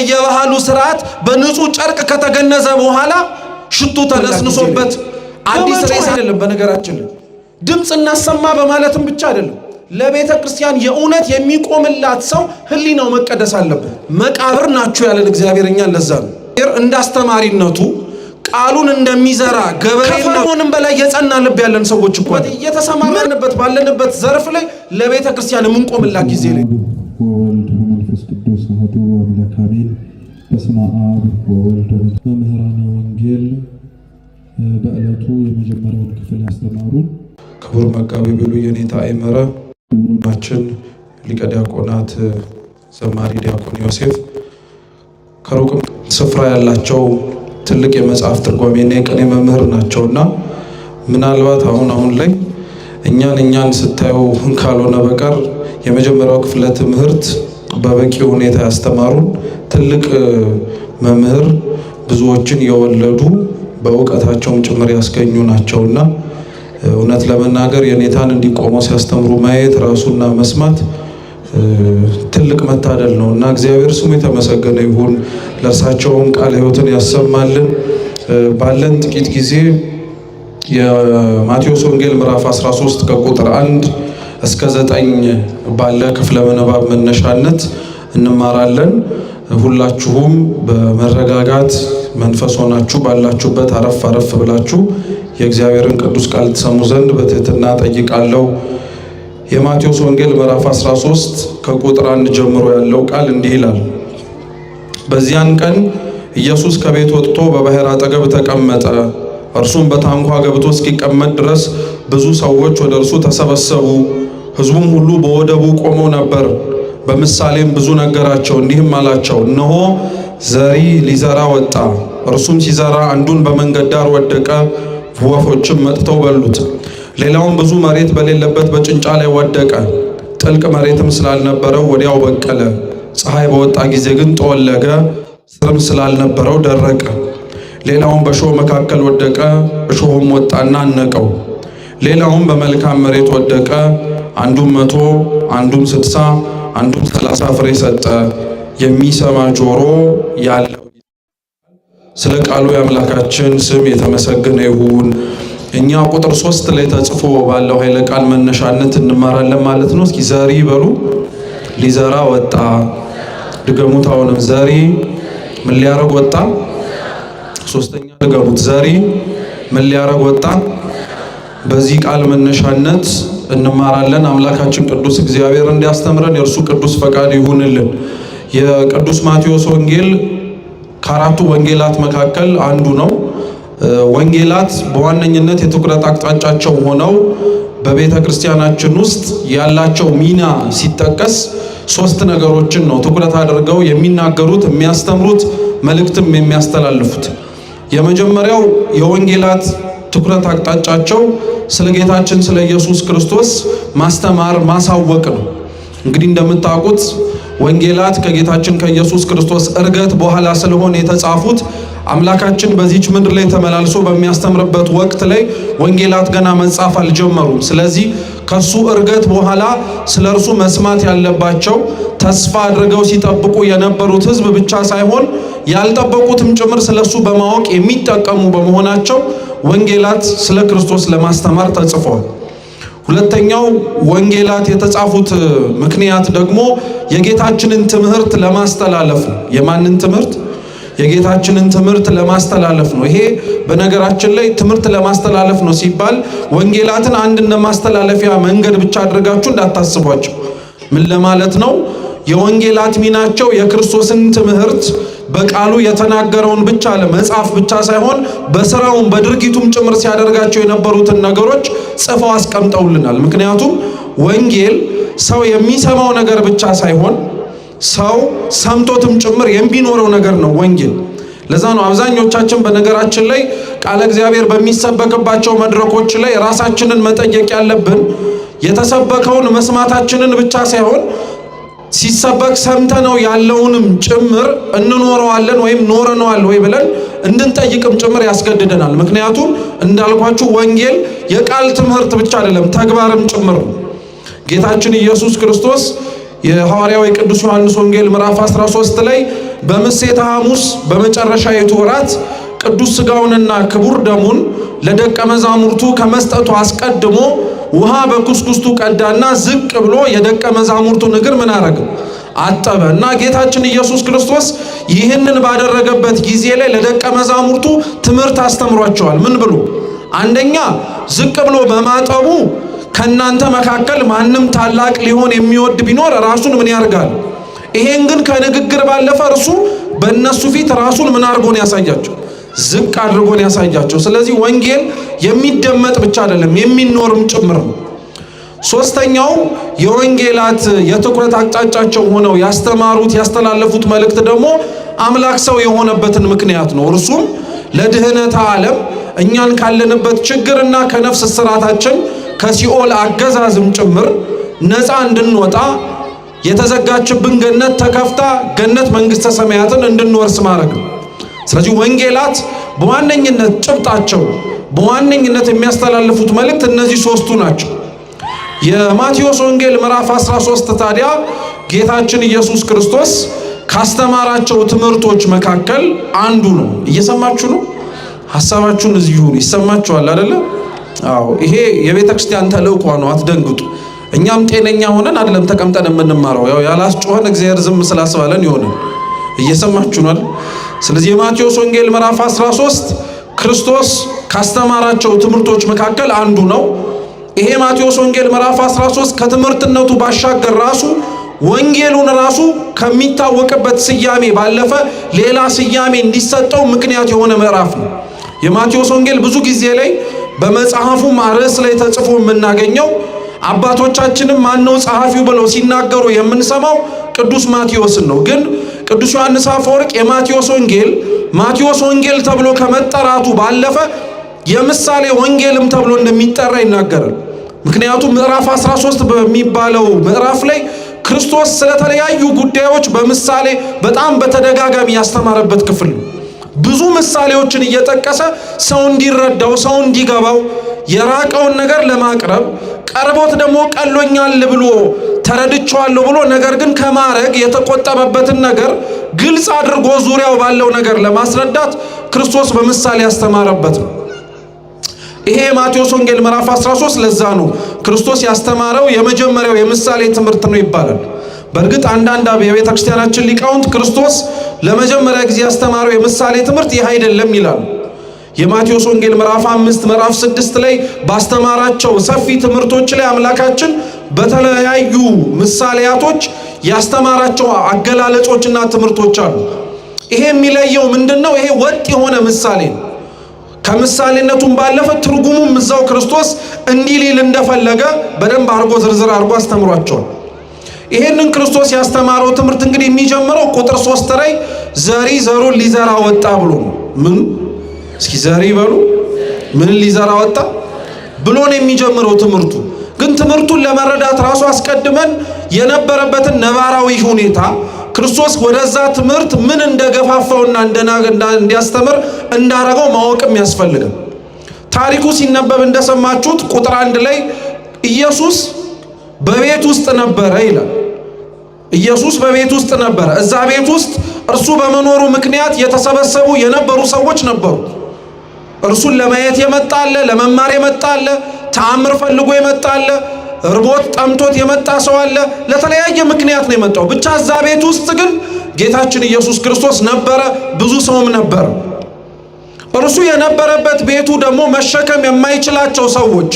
እንደየባህሉ ስርዓት በንጹህ ጨርቅ ከተገነዘ በኋላ ሽቱ ተነስንሶበት አዲስ ሬሳ አይደለም። በነገራችን ላይ ድምፅ እናሰማ በማለትም ብቻ አይደለም። ለቤተ ክርስቲያን የእውነት የሚቆምላት ሰው ሕሊናው መቀደስ አለበት። መቃብር ናችሁ ያለን እግዚአብሔር እኛን ለዛ ነው። እንዳስተማሪነቱ ቃሉን እንደሚዘራ ገበሬ ከፈርዖንም በላይ የጸና ልብ ያለን ሰዎች እኮ እየተሰማራንበት ባለንበት ዘርፍ ላይ ለቤተ ክርስቲያን የምንቆምላት ጊዜ ላይ ወወልድ ወመንፈስ ቅዱስ አሐዱ አምላክ አሜን። በስመ አብ ወወልድ። መምህራነ ወንጌል በዕለቱ የመጀመሪያውን ክፍል ያስተማሩን ክቡር መጋቤ ብሉይ የኔታ አይመረ ማችን ሊቀ ዲያቆናት ዘማሪ ዲያቆን ዮሴፍ ከሩቅም ስፍራ ያላቸው ትልቅ የመጽሐፍ ትርጓሜና የቅኔ መምህር ናቸውና ምናልባት አሁን አሁን ላይ እኛን ስታዩ ካልሆነ በቀር የመጀመሪያው ክፍለ ትምህርት በበቂ ሁኔታ ያስተማሩን ትልቅ መምህር ብዙዎችን የወለዱ በእውቀታቸውም ጭምር ያስገኙ ናቸውና እውነት ለመናገር የኔታን እንዲቆመው ሲያስተምሩ ማየት ራሱና መስማት ትልቅ መታደል ነው እና እግዚአብሔር ስሙ የተመሰገነ ይሁን። ለእርሳቸውም ቃለ ሕይወትን ያሰማልን። ባለን ጥቂት ጊዜ የማቴዎስ ወንጌል ምዕራፍ 13 ከቁጥር 1 እስከ 9 ባለ ክፍለ ምንባብ መነሻነት እንማራለን። ሁላችሁም በመረጋጋት መንፈስ ሆናችሁ ባላችሁበት አረፍ አረፍ ብላችሁ የእግዚአብሔርን ቅዱስ ቃል ትሰሙ ዘንድ በትህትና ጠይቃለሁ። የማቴዎስ ወንጌል ምዕራፍ 13 ከቁጥር 1 ጀምሮ ያለው ቃል እንዲህ ይላል። በዚያን ቀን ኢየሱስ ከቤት ወጥቶ በባሕር አጠገብ ተቀመጠ። እርሱም በታንኳ ገብቶ እስኪቀመጥ ድረስ ብዙ ሰዎች ወደ እርሱ ተሰበሰቡ። ሕዝቡም ሁሉ በወደቡ ቆመው ነበር። በምሳሌም ብዙ ነገራቸው፣ እንዲህም አላቸው፦ እነሆ ዘሪ ሊዘራ ወጣ። እርሱም ሲዘራ አንዱን በመንገድ ዳር ወደቀ፣ ወፎችም መጥተው በሉት። ሌላውም ብዙ መሬት በሌለበት በጭንጫ ላይ ወደቀ፣ ጥልቅ መሬትም ስላልነበረው ወዲያው በቀለ። ፀሐይ በወጣ ጊዜ ግን ጠወለገ፣ ስርም ስላልነበረው ደረቀ። ሌላውም በእሾህ መካከል ወደቀ፣ እሾሁም ወጣና አነቀው። ሌላውም በመልካም መሬት ወደቀ፣ አንዱም 100፣ አንዱም 60፣ አንዱም 30 ፍሬ ሰጠ። የሚሰማ ጆሮ ያለው። ስለ ቃሉ የአምላካችን ስም የተመሰገነ ይሁን። እኛ ቁጥር 3 ላይ ተጽፎ ባለው ኃይለ ቃል መነሻነት እንማራለን ማለት ነው። እስኪ ዘሪ በሉ። ሊዘራ ወጣ። ድገሙት። አሁንም ዘሪ ምን ሊያረግ ወጣ? ሶስተኛ ድገሙት። ዘሪ ምን ሊያረግ ወጣ? በዚህ ቃል መነሻነት እንማራለን። አምላካችን ቅዱስ እግዚአብሔር እንዲያስተምረን የእርሱ ቅዱስ ፈቃድ ይሁንልን። የቅዱስ ማቴዎስ ወንጌል ከአራቱ ወንጌላት መካከል አንዱ ነው። ወንጌላት በዋነኝነት የትኩረት አቅጣጫቸው ሆነው በቤተ ክርስቲያናችን ውስጥ ያላቸው ሚና ሲጠቀስ ሶስት ነገሮችን ነው ትኩረት አድርገው የሚናገሩት፣ የሚያስተምሩት፣ መልእክትም የሚያስተላልፉት። የመጀመሪያው የወንጌላት ትኩረት አቅጣጫቸው ስለ ጌታችን ስለ ኢየሱስ ክርስቶስ ማስተማር ማሳወቅ ነው። እንግዲህ እንደምታውቁት ወንጌላት ከጌታችን ከኢየሱስ ክርስቶስ ዕርገት በኋላ ስለሆነ የተጻፉት አምላካችን በዚች ምድር ላይ ተመላልሶ በሚያስተምርበት ወቅት ላይ ወንጌላት ገና መጻፍ አልጀመሩም። ስለዚህ ከሱ ዕርገት በኋላ ስለ እርሱ መስማት ያለባቸው ተስፋ አድርገው ሲጠብቁ የነበሩት ሕዝብ ብቻ ሳይሆን ያልጠበቁትም ጭምር ስለ እሱ በማወቅ የሚጠቀሙ በመሆናቸው ወንጌላት ስለ ክርስቶስ ለማስተማር ተጽፈዋል። ሁለተኛው ወንጌላት የተጻፉት ምክንያት ደግሞ የጌታችንን ትምህርት ለማስተላለፍ ነው። የማንን ትምህርት? የጌታችንን ትምህርት ለማስተላለፍ ነው። ይሄ በነገራችን ላይ ትምህርት ለማስተላለፍ ነው ሲባል ወንጌላትን አንድ እንደ ማስተላለፊያ መንገድ ብቻ አድርጋችሁ እንዳታስቧቸው። ምን ለማለት ነው? የወንጌላት ሚናቸው የክርስቶስን ትምህርት በቃሉ የተናገረውን ብቻ ለመጻፍ ብቻ ሳይሆን በስራውም በድርጊቱም ጭምር ሲያደርጋቸው የነበሩትን ነገሮች ጽፈው አስቀምጠውልናል። ምክንያቱም ወንጌል ሰው የሚሰማው ነገር ብቻ ሳይሆን ሰው ሰምቶትም ጭምር የሚኖረው ነገር ነው ወንጌል። ለዛ ነው አብዛኞቻችን በነገራችን ላይ ቃለ እግዚአብሔር በሚሰበክባቸው መድረኮች ላይ ራሳችንን መጠየቅ ያለብን የተሰበከውን መስማታችንን ብቻ ሳይሆን ሲሰበክ ሰምተነው ያለውንም ጭምር እንኖረዋለን ወይም ኖረነዋል ወይ ብለን እንድንጠይቅም ጭምር ያስገድደናል። ምክንያቱም እንዳልኳችሁ ወንጌል የቃል ትምህርት ብቻ አይደለም፣ ተግባርም ጭምር ነው። ጌታችን ኢየሱስ ክርስቶስ የሐዋርያው የቅዱስ ዮሐንስ ወንጌል ምዕራፍ 13 ላይ በምሴተ ሐሙስ በመጨረሻይቱ እራት ቅዱስ ሥጋውንና ክቡር ደሙን ለደቀ መዛሙርቱ ከመስጠቱ አስቀድሞ ውሃ በኩስኩስቱ ቀዳና ዝቅ ብሎ የደቀ መዛሙርቱን እግር ምን አረገ? አጠበ። እና ጌታችን ኢየሱስ ክርስቶስ ይህንን ባደረገበት ጊዜ ላይ ለደቀ መዛሙርቱ ትምህርት አስተምሯቸዋል። ምን ብሎ? አንደኛ ዝቅ ብሎ በማጠቡ ከእናንተ መካከል ማንም ታላቅ ሊሆን የሚወድ ቢኖር ራሱን ምን ያርጋል? ይሄን ግን ከንግግር ባለፈ እርሱ በእነሱ ፊት ራሱን ምን አድርጎን ያሳያቸው? ዝቅ አድርጎን ያሳያቸው። ስለዚህ ወንጌል የሚደመጥ ብቻ አይደለም የሚኖርም ጭምር ነው። ሶስተኛው የወንጌላት የትኩረት አቅጣጫቸው ሆነው ያስተማሩት ያስተላለፉት መልእክት ደግሞ አምላክ ሰው የሆነበትን ምክንያት ነው። እርሱም ለድህነተ ዓለም እኛን ካለንበት ችግርና ከነፍስ እስራታችን ከሲኦል አገዛዝም ጭምር ነፃ እንድንወጣ የተዘጋችብን ገነት ተከፍታ ገነት መንግሥተ ሰማያትን እንድንወርስ ማድረግ ነው። ስለዚህ ወንጌላት በዋነኝነት ጭብጣቸው በዋነኝነት የሚያስተላልፉት መልእክት እነዚህ ሶስቱ ናቸው። የማቴዎስ ወንጌል ምዕራፍ 13 ታዲያ ጌታችን ኢየሱስ ክርስቶስ ካስተማራቸው ትምህርቶች መካከል አንዱ ነው። እየሰማችሁ ነው? ሐሳባችሁን እዚሁ ይሰማችኋል አይደለ? አዎ፣ ይሄ የቤተ ክርስቲያን ተልእኮ ነው። አትደንግጡ። እኛም ጤነኛ ሆነን አይደለም ተቀምጠን የምንማረው። ያው ያላስጮኸን እግዚአብሔር ዝም ስላስባለን ይሆናል። እየሰማችሁ ነው አይደል? ስለዚህ የማቴዎስ ወንጌል ምዕራፍ 13 ክርስቶስ ካስተማራቸው ትምህርቶች መካከል አንዱ ነው። ይሄ ማቴዎስ ወንጌል ምዕራፍ 13 ከትምህርትነቱ ባሻገር ራሱ ወንጌሉን ራሱ ከሚታወቅበት ስያሜ ባለፈ ሌላ ስያሜ እንዲሰጠው ምክንያት የሆነ ምዕራፍ ነው። የማቴዎስ ወንጌል ብዙ ጊዜ ላይ በመጽሐፉ ርዕስ ላይ ተጽፎ የምናገኘው አባቶቻችንም ማነው ጸሐፊው ብለው ሲናገሩ የምንሰማው ቅዱስ ማቴዎስን ነው። ግን ቅዱስ ዮሐንስ አፈወርቅ የማቴዎስ ወንጌል ማቴዎስ ወንጌል ተብሎ ከመጠራቱ ባለፈ የምሳሌ ወንጌልም ተብሎ እንደሚጠራ ይናገራል። ምክንያቱም ምዕራፍ 13 በሚባለው ምዕራፍ ላይ ክርስቶስ ስለተለያዩ ጉዳዮች በምሳሌ በጣም በተደጋጋሚ ያስተማረበት ክፍል ነው። ብዙ ምሳሌዎችን እየጠቀሰ ሰው እንዲረዳው፣ ሰው እንዲገባው የራቀውን ነገር ለማቅረብ ቀርቦት ደግሞ ቀሎኛል ብሎ ተረድቼዋለሁ ብሎ ነገር ግን ከማረግ የተቆጠበበትን ነገር ግልጽ አድርጎ ዙሪያው ባለው ነገር ለማስረዳት ክርስቶስ በምሳሌ ያስተማረበት ነው። ይሄ የማቴዎስ ወንጌል ምዕራፍ 13 ለዛ ነው ክርስቶስ ያስተማረው የመጀመሪያው የምሳሌ ትምህርት ነው ይባላል። በእርግጥ አንዳንድ የቤተ ክርስቲያናችን ሊቃውንት ክርስቶስ ለመጀመሪያ ጊዜ ያስተማረው የምሳሌ ትምህርት ይህ አይደለም ይላሉ። የማቴዎስ ወንጌል ምዕራፍ 5 ምዕራፍ 6 ላይ ባስተማራቸው ሰፊ ትምህርቶች ላይ አምላካችን በተለያዩ ምሳሌያቶች ያስተማራቸው አገላለጾችና ትምህርቶች አሉ። ይሄ የሚለየው ምንድነው? ይሄ ወጥ የሆነ ምሳሌ ነው። ከምሳሌነቱም ባለፈ ትርጉሙም እዛው ክርስቶስ እንዲህ ሊል እንደፈለገ በደንብ አድርጎ ዝርዝር አድርጎ አስተምሯቸዋል። ይሄንን ክርስቶስ ያስተማረው ትምህርት እንግዲህ የሚጀምረው ቁጥር 3 ላይ ዘሪ ዘሩን ሊዘራ ወጣ ብሎ ነው። ምን እስኪ ዘሪ በሉ ምን ሊዘራ ወጣ ብሎ ነው የሚጀምረው ትምህርቱ። ግን ትምህርቱን ለመረዳት ራሱ አስቀድመን የነበረበትን ነባራዊ ሁኔታ ክርስቶስ ወደዛ ትምህርት ምን እንደገፋፋውና እንዲያስተምር እንዳረገው ማወቅም ያስፈልጋል። ታሪኩ ሲነበብ እንደሰማችሁት ቁጥር 1 ላይ ኢየሱስ በቤት ውስጥ ነበረ ይላል። ኢየሱስ በቤት ውስጥ ነበረ። እዛ ቤት ውስጥ እርሱ በመኖሩ ምክንያት የተሰበሰቡ የነበሩ ሰዎች ነበሩ። እርሱን ለማየት የመጣ አለ፣ ለመማር የመጣ አለ፣ ተአምር ፈልጎ የመጣ አለ፣ እርቦት ጠምቶት የመጣ ሰው አለ። ለተለያየ ምክንያት ነው የመጣው። ብቻ እዛ ቤት ውስጥ ግን ጌታችን ኢየሱስ ክርስቶስ ነበረ፣ ብዙ ሰውም ነበረ። እርሱ የነበረበት ቤቱ ደግሞ መሸከም የማይችላቸው ሰዎች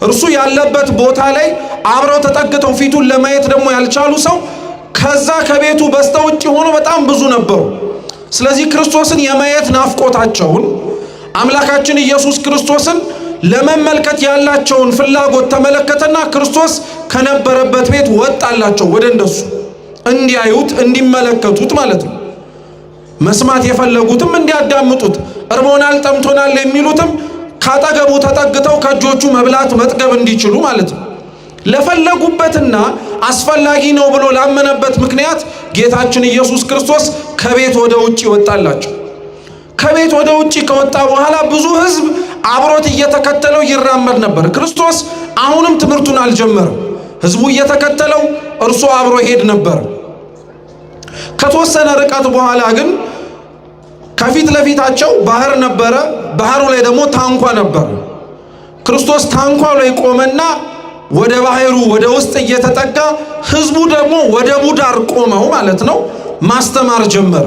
እርሱ ያለበት ቦታ ላይ አብረው ተጠግተው ፊቱን ለማየት ደግሞ ያልቻሉ ሰው ከዛ ከቤቱ በስተውጭ ሆኖ በጣም ብዙ ነበሩ። ስለዚህ ክርስቶስን የማየት ናፍቆታቸውን አምላካችን ኢየሱስ ክርስቶስን ለመመልከት ያላቸውን ፍላጎት ተመለከተና ክርስቶስ ከነበረበት ቤት ወጣላቸው ወደ እንደሱ እንዲያዩት እንዲመለከቱት ማለት ነው። መስማት የፈለጉትም እንዲያዳምጡት፣ እርቦናል ጠምቶናል የሚሉትም ካጠገቡ ተጠግተው ከእጆቹ መብላት መጥገብ እንዲችሉ ማለት ነው። ለፈለጉበትና አስፈላጊ ነው ብሎ ላመነበት ምክንያት ጌታችን ኢየሱስ ክርስቶስ ከቤት ወደ ውጭ ወጣላቸው። ከቤት ወደ ውጭ ከወጣ በኋላ ብዙ ሕዝብ አብሮት እየተከተለው ይራመድ ነበር። ክርስቶስ አሁንም ትምህርቱን አልጀመረም። ሕዝቡ እየተከተለው እርሱ አብሮ ይሄድ ነበር። ከተወሰነ ርቀት በኋላ ግን ከፊት ለፊታቸው ባህር ነበረ። ባህሩ ላይ ደግሞ ታንኳ ነበር። ክርስቶስ ታንኳው ላይ ቆመና ወደ ባህሩ ወደ ውስጥ እየተጠጋ ህዝቡ ደግሞ ወደቡ ዳር ቆመው ማለት ነው ማስተማር ጀመረ።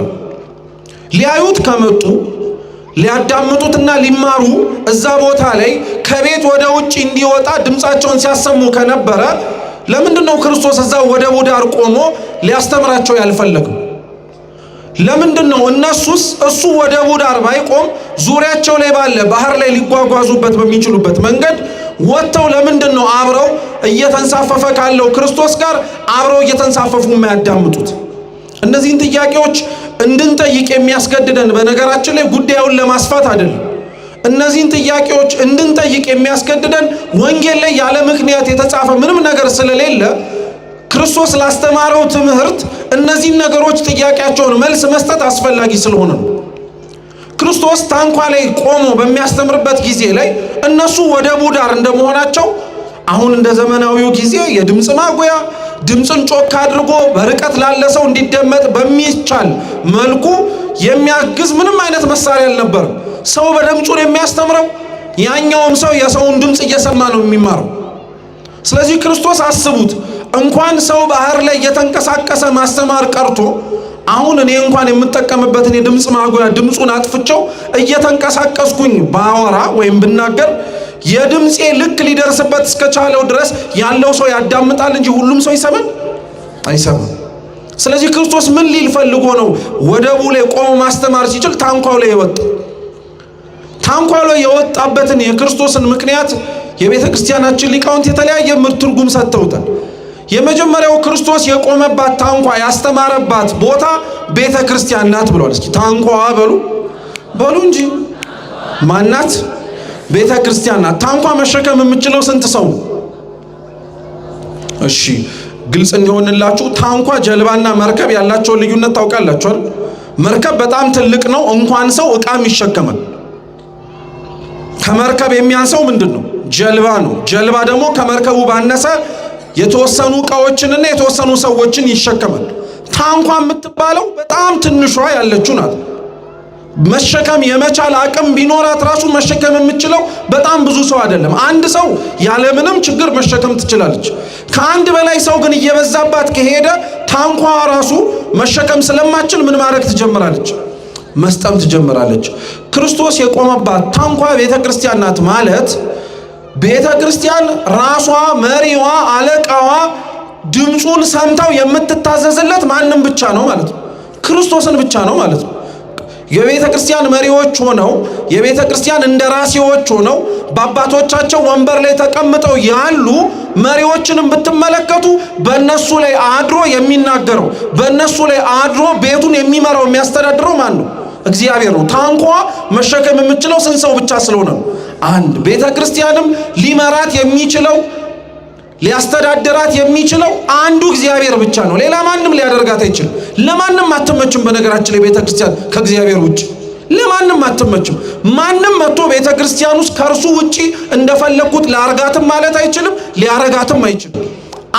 ሊያዩት ከመጡ ሊያዳምጡትና ሊማሩ እዛ ቦታ ላይ ከቤት ወደ ውጭ እንዲወጣ ድምፃቸውን ሲያሰሙ ከነበረ ለምንድን ነው ክርስቶስ እዛ ወደቡ ዳር ቆሞ ሊያስተምራቸው ያልፈለገው? ለምንድን ነው እነሱስ እሱ ወደቡ ዳር ባይቆም ዙሪያቸው ላይ ባለ ባህር ላይ ሊጓጓዙበት በሚችሉበት መንገድ ወጥተው ለምንድን ነው አብረው እየተንሳፈፈ ካለው ክርስቶስ ጋር አብረው እየተንሳፈፉ የማያዳምጡት? እነዚህን ጥያቄዎች እንድንጠይቅ የሚያስገድደን በነገራችን ላይ ጉዳዩን ለማስፋት አይደለም። እነዚህን ጥያቄዎች እንድንጠይቅ የሚያስገድደን ወንጌል ላይ ያለ ምክንያት የተጻፈ ምንም ነገር ስለሌለ ክርስቶስ ላስተማረው ትምህርት እነዚህን ነገሮች ጥያቄያቸውን መልስ መስጠት አስፈላጊ ስለሆነ ነው። ክርስቶስ ታንኳ ላይ ቆሞ በሚያስተምርበት ጊዜ ላይ እነሱ ወደቡ ዳር እንደመሆናቸው አሁን እንደ ዘመናዊው ጊዜ የድምፅ ማጉያ ድምፅን ጮክ አድርጎ በርቀት ላለ ሰው እንዲደመጥ በሚቻል መልኩ የሚያግዝ ምንም አይነት መሳሪያ አልነበረም። ሰው በድምፁ ነው የሚያስተምረው፣ ያኛውም ሰው የሰውን ድምፅ እየሰማ ነው የሚማረው። ስለዚህ ክርስቶስ አስቡት፣ እንኳን ሰው ባህር ላይ እየተንቀሳቀሰ ማስተማር ቀርቶ አሁን እኔ እንኳን የምጠቀምበትን የድምፅ ማጉያ ድምፁን አጥፍቼው እየተንቀሳቀስኩኝ ባወራ ወይም ብናገር የድምፄ ልክ ሊደርስበት እስከቻለው ድረስ ያለው ሰው ያዳምጣል እንጂ ሁሉም ሰው ይሰማል አይሰማም። ስለዚህ ክርስቶስ ምን ሊል ፈልጎ ነው ወደቡ ላይ ቆሞ ማስተማር ሲችል ታንኳው ላይ የወጣ? ታንኳው ላይ የወጣበትን የክርስቶስን ምክንያት የቤተ ክርስቲያናችን ሊቃውንት የተለያየ ትርጉም ሰጥተውታል። የመጀመሪያው ክርስቶስ የቆመባት ታንኳ ያስተማረባት ቦታ ቤተ ክርስቲያን ናት ብሏል። እስኪ ታንኳዋ በሉ በሉ እንጂ ማናት? ቤተ ክርስቲያን ናት። ታንኳ መሸከም የምችለው ስንት ሰው ነው? እሺ ግልጽ እንዲሆንላችሁ ታንኳ፣ ጀልባና መርከብ ያላቸውን ልዩነት ታውቃላችኋል? መርከብ በጣም ትልቅ ነው፣ እንኳን ሰው ዕቃም ይሸከማል። ከመርከብ የሚያንሰው ምንድን ነው? ጀልባ ነው። ጀልባ ደግሞ ከመርከቡ ባነሰ የተወሰኑ ዕቃዎችንና የተወሰኑ ሰዎችን ይሸከማል። ታንኳ የምትባለው በጣም ትንሿ ያለችው ናት። መሸከም የመቻል አቅም ቢኖራት ራሱ መሸከም የምችለው በጣም ብዙ ሰው አይደለም። አንድ ሰው ያለምንም ችግር መሸከም ትችላለች። ከአንድ በላይ ሰው ግን እየበዛባት ከሄደ ታንኳ ራሱ መሸከም ስለማችል ምን ማድረግ ትጀምራለች? መስጠም ትጀምራለች። ክርስቶስ የቆመባት ታንኳ ቤተ ክርስቲያን ናት ማለት ቤተ ክርስቲያን ራሷ መሪዋ፣ አለቃዋ ድምፁን ሰምተው የምትታዘዝለት ማንም ብቻ ነው ማለት ነው። ክርስቶስን ብቻ ነው ማለት ነው። የቤተ ክርስቲያን መሪዎች ሆነው የቤተ ክርስቲያን እንደራሴዎች ሆነው በአባቶቻቸው ወንበር ላይ ተቀምጠው ያሉ መሪዎችንም ብትመለከቱ በእነሱ ላይ አድሮ የሚናገረው በእነሱ ላይ አድሮ ቤቱን የሚመራው የሚያስተዳድረው ማን ነው? እግዚአብሔር ነው። ታንኳ መሸከም የምችለው ስንት ሰው ብቻ ስለሆነ ነው? አንድ። ቤተ ክርስቲያንም ሊመራት የሚችለው ሊያስተዳድራት የሚችለው አንዱ እግዚአብሔር ብቻ ነው። ሌላ ማንም ሊያደርጋት አይችልም። ለማንም አትመችም። በነገራችን ላይ ቤተ ክርስቲያን ከእግዚአብሔር ውጭ ለማንም አትመችም። ማንም መጥቶ ቤተ ክርስቲያን ውስጥ ከእርሱ ውጪ እንደፈለግኩት ላርጋትም ማለት አይችልም፣ ሊያረጋትም አይችልም።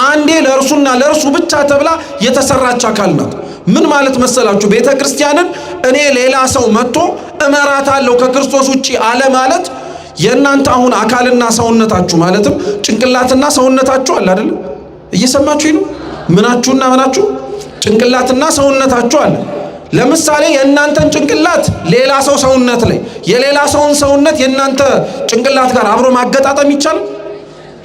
አንዴ ለእርሱና ለእርሱ ብቻ ተብላ የተሰራች አካል ናት። ምን ማለት መሰላችሁ? ቤተ ክርስቲያንን እኔ ሌላ ሰው መጥቶ እመራታለሁ ከክርስቶስ ውጪ አለ ማለት የእናንተ አሁን አካልና ሰውነታችሁ ማለትም ጭንቅላትና ሰውነታችሁ አለ አይደል? እየሰማችሁ ነው? ምናችሁና ምናችሁ ጭንቅላትና ሰውነታችሁ አለ። ለምሳሌ የእናንተን ጭንቅላት ሌላ ሰው ሰውነት ላይ የሌላ ሰውን ሰውነት የእናንተ ጭንቅላት ጋር አብሮ ማገጣጠም ይቻላል?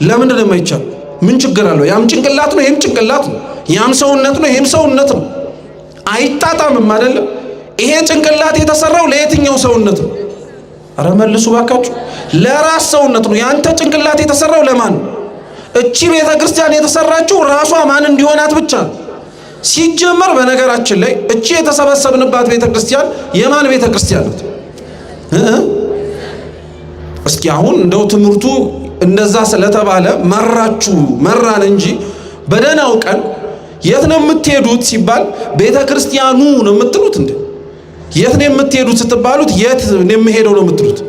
ለምንድን ነው የማይቻል? ምን ችግር አለው? ያም ጭንቅላት ነው፣ ይሄም ጭንቅላት ነው። ያም ሰውነት ነው፣ ይሄም ሰውነት ነው። አይጣጣምም አይደለም? ይሄ ጭንቅላት የተሰራው ለየትኛው ሰውነት ነው? አረ መልሱ ባካችሁ። ለራስ ሰውነት ነው። ያንተ ጭንቅላት የተሰራው ለማን ነው? እቺ ቤተ ክርስቲያን የተሰራችው ራሷ ማን እንዲሆናት ብቻ ነው። ሲጀመር በነገራችን ላይ እቺ የተሰበሰብንባት ቤተ ክርስቲያን የማን ቤተ ክርስቲያን ናት? እስኪ አሁን እንደው ትምህርቱ እንደዛ ስለተባለ መራችሁ መራን እንጂ በደህናው ቀን የት ነው የምትሄዱት ሲባል ቤተ ክርስቲያኑ ነው የምትሉት እንዴ? የት ነው የምትሄዱት ስትባሉት የት ነው የምሄደው ነው የምትሉት?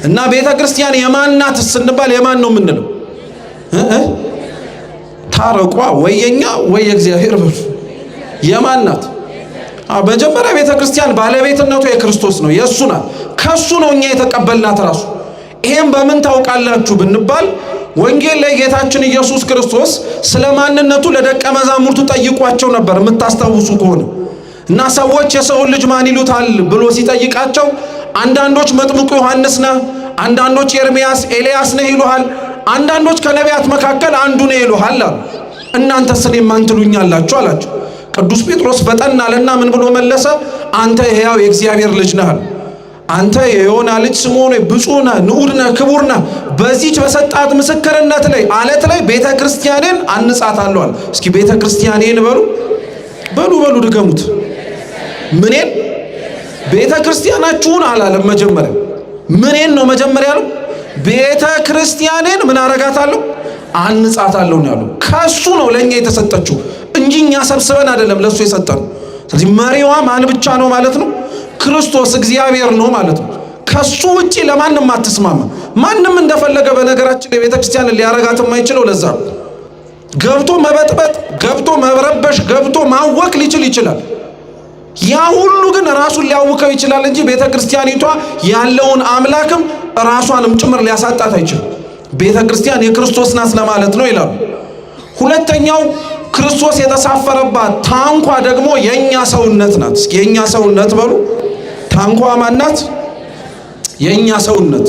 እና ቤተ ክርስቲያን የማን ናት ስንባል የማን ነው የምንለው? ታረቋ ወይ የኛ ወይ የእግዚአብሔር በሉ። የማን ናት? መጀመሪያ ቤተ ክርስቲያን ባለቤትነቱ የክርስቶስ ነው፣ የእሱ ናት። ከሱ ነው እኛ የተቀበልናት ራሱ። ይሄም በምን ታውቃላችሁ ብንባል ወንጌል ላይ ጌታችን ኢየሱስ ክርስቶስ ስለ ማንነቱ ለደቀ መዛሙርቱ ጠይቋቸው ነበር፣ የምታስታውሱ ከሆነ እና ሰዎች የሰውን ልጅ ማን ይሉታል ብሎ ሲጠይቃቸው አንዳንዶች መጥምቁ ዮሐንስ ነህ፣ አንዳንዶች ኤርምያስ፣ ኤልያስ ነህ ይሉሃል፣ አንዳንዶች ከነቢያት መካከል አንዱ ነህ ይሉሃል አሉ። እናንተስ እኔን ማን ትሉኛላችሁ አላቸው። ቅዱስ ጴጥሮስ ፈጠን አለና ምን ብሎ መለሰ? አንተ የሕያው የእግዚአብሔር ልጅ ነህ አለ። አንተ የዮና ልጅ ስምዖን ሆይ ብፁዕ ነህ፣ ንዑድ ነህ፣ ክቡር ነህ። በዚች በሰጣት ምስክርነት ላይ አለት ላይ ቤተ ክርስቲያኔን አንጻታለሁ አለ። እስኪ ቤተ ክርስቲያኔን በሉ በሉ በሉ ድገሙት። ምኔን? ቤተ ክርስቲያናችሁን አላለም። መጀመሪያ ምኔን ነው መጀመሪያ ያለው? ቤተ ክርስቲያኔን ምን አረጋታለሁ? አንጻታለሁ ነው ያለው። ከሱ ነው ለኛ የተሰጠችው እንጂ እኛ ሰብስበን አይደለም ለሱ የሰጠነው። ስለዚህ መሪዋ ማን ብቻ ነው ማለት ነው? ክርስቶስ እግዚአብሔር ነው ማለት ነው። ከሱ ውጪ ለማንም አትስማማ። ማንም እንደፈለገ በነገራችን ላይ ቤተክርስቲያንን ሊያረጋት የማይችለው ለዛ ነው። ገብቶ መበጥበጥ፣ ገብቶ መረበሽ፣ ገብቶ ማወክ ሊችል ይችላል። ያ ሁሉ ግን ራሱን ሊያውከው ይችላል እንጂ ቤተክርስቲያኒቷ ያለውን አምላክም ራሷንም ጭምር ሊያሳጣት አይችልም። ቤተክርስቲያን የክርስቶስ ናት ለማለት ነው ይላሉ። ሁለተኛው ክርስቶስ የተሳፈረባት ታንኳ ደግሞ የኛ ሰውነት ናት። እስኪ የኛ ሰውነት በሉ። ታንኳ ማናት? የኛ ሰውነት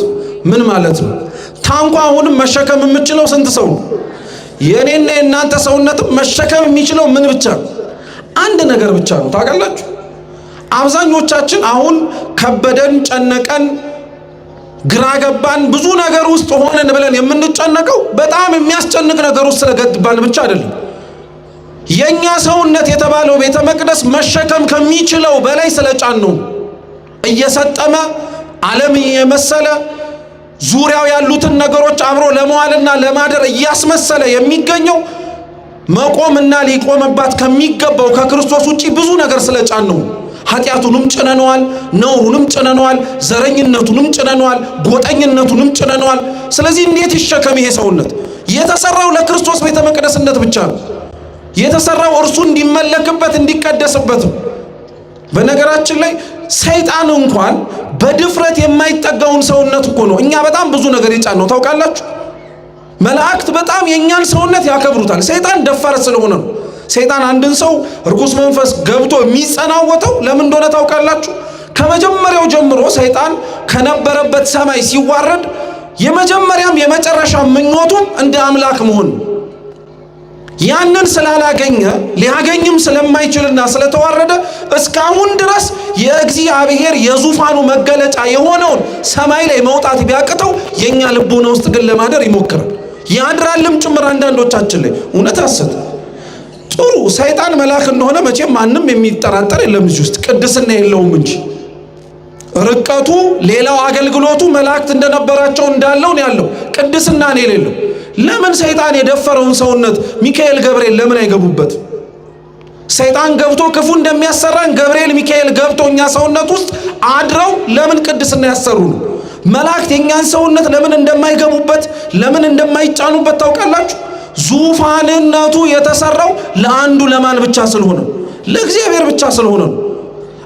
ምን ማለት ነው? ታንኳ አሁንም መሸከም የምችለው ስንት ሰው ነው? የኔና የእናንተ ሰውነትም መሸከም የሚችለው ምን ብቻ ነው? አንድ ነገር ብቻ ነው። ታውቃላችሁ፣ አብዛኞቻችን አሁን ከበደን፣ ጨነቀን፣ ግራ ገባን፣ ብዙ ነገር ውስጥ ሆነን ብለን የምንጨነቀው በጣም የሚያስጨንቅ ነገር ውስጥ ስለገባን ብቻ አይደለም። የኛ ሰውነት የተባለው ቤተ መቅደስ መሸከም ከሚችለው በላይ ስለጫን ነው። እየሰጠመ ዓለም እየመሰለ ዙሪያው ያሉትን ነገሮች አብሮ ለመዋልና ለማደር እያስመሰለ የሚገኘው መቆምና ሊቆምባት ከሚገባው ከክርስቶስ ውጪ ብዙ ነገር ስለጫን ነው። ኃጢአቱንም ጭነነዋል፣ ነውሩንም ጭነነዋል፣ ዘረኝነቱንም ጭነነዋል፣ ጎጠኝነቱንም ጭነነዋል። ስለዚህ እንዴት ይሸከም ይሄ ሰውነት? የተሰራው ለክርስቶስ ቤተ መቅደስነት ብቻ ነው። የተሰራው እርሱ እንዲመለክበት እንዲቀደስበት ነው። በነገራችን ላይ ሰይጣን እንኳን በድፍረት የማይጠጋውን ሰውነት እኮ ነው እኛ በጣም ብዙ ነገር የጫን ነው። ታውቃላችሁ፣ መላእክት በጣም የእኛን ሰውነት ያከብሩታል። ሰይጣን ደፋር ስለሆነ ነው። ሰይጣን አንድን ሰው ርኩስ መንፈስ ገብቶ የሚጸናወተው ለምን እንደሆነ ታውቃላችሁ? ከመጀመሪያው ጀምሮ ሰይጣን ከነበረበት ሰማይ ሲዋረድ የመጀመሪያም የመጨረሻ ምኞቱም እንደ አምላክ መሆን ነው። ያንን ስላላገኘ ሊያገኝም ስለማይችልና ስለተዋረደ እስካሁን ድረስ የእግዚአብሔር የዙፋኑ መገለጫ የሆነውን ሰማይ ላይ መውጣት ቢያቅተው የኛ ልቦና ውስጥ ግን ለማደር ይሞክራል፣ ያድራልም ጭምር አንዳንዶቻችን ላይ። እውነት ሐሰት? ጥሩ ሰይጣን መልአክ እንደሆነ መቼም ማንም የሚጠራጠር የለም እዚህ ውስጥ፣ ቅድስና የለውም እንጂ ርቀቱ ሌላው አገልግሎቱ መላእክት እንደነበራቸው እንዳለው ነው ያለው፣ ቅድስና ነው የሌለው። ለምን ሰይጣን የደፈረውን ሰውነት ሚካኤል ገብርኤል ለምን አይገቡበት? ሰይጣን ገብቶ ክፉ እንደሚያሰራን ገብርኤል ሚካኤል ገብቶ እኛ ሰውነት ውስጥ አድረው ለምን ቅድስና ያሰሩ ነው? መላእክት የእኛን ሰውነት ለምን እንደማይገቡበት ለምን እንደማይጫኑበት ታውቃላችሁ? ዙፋንነቱ የተሰራው ለአንዱ ለማን ብቻ ስለሆነ ለእግዚአብሔር ብቻ ስለሆነ ነው።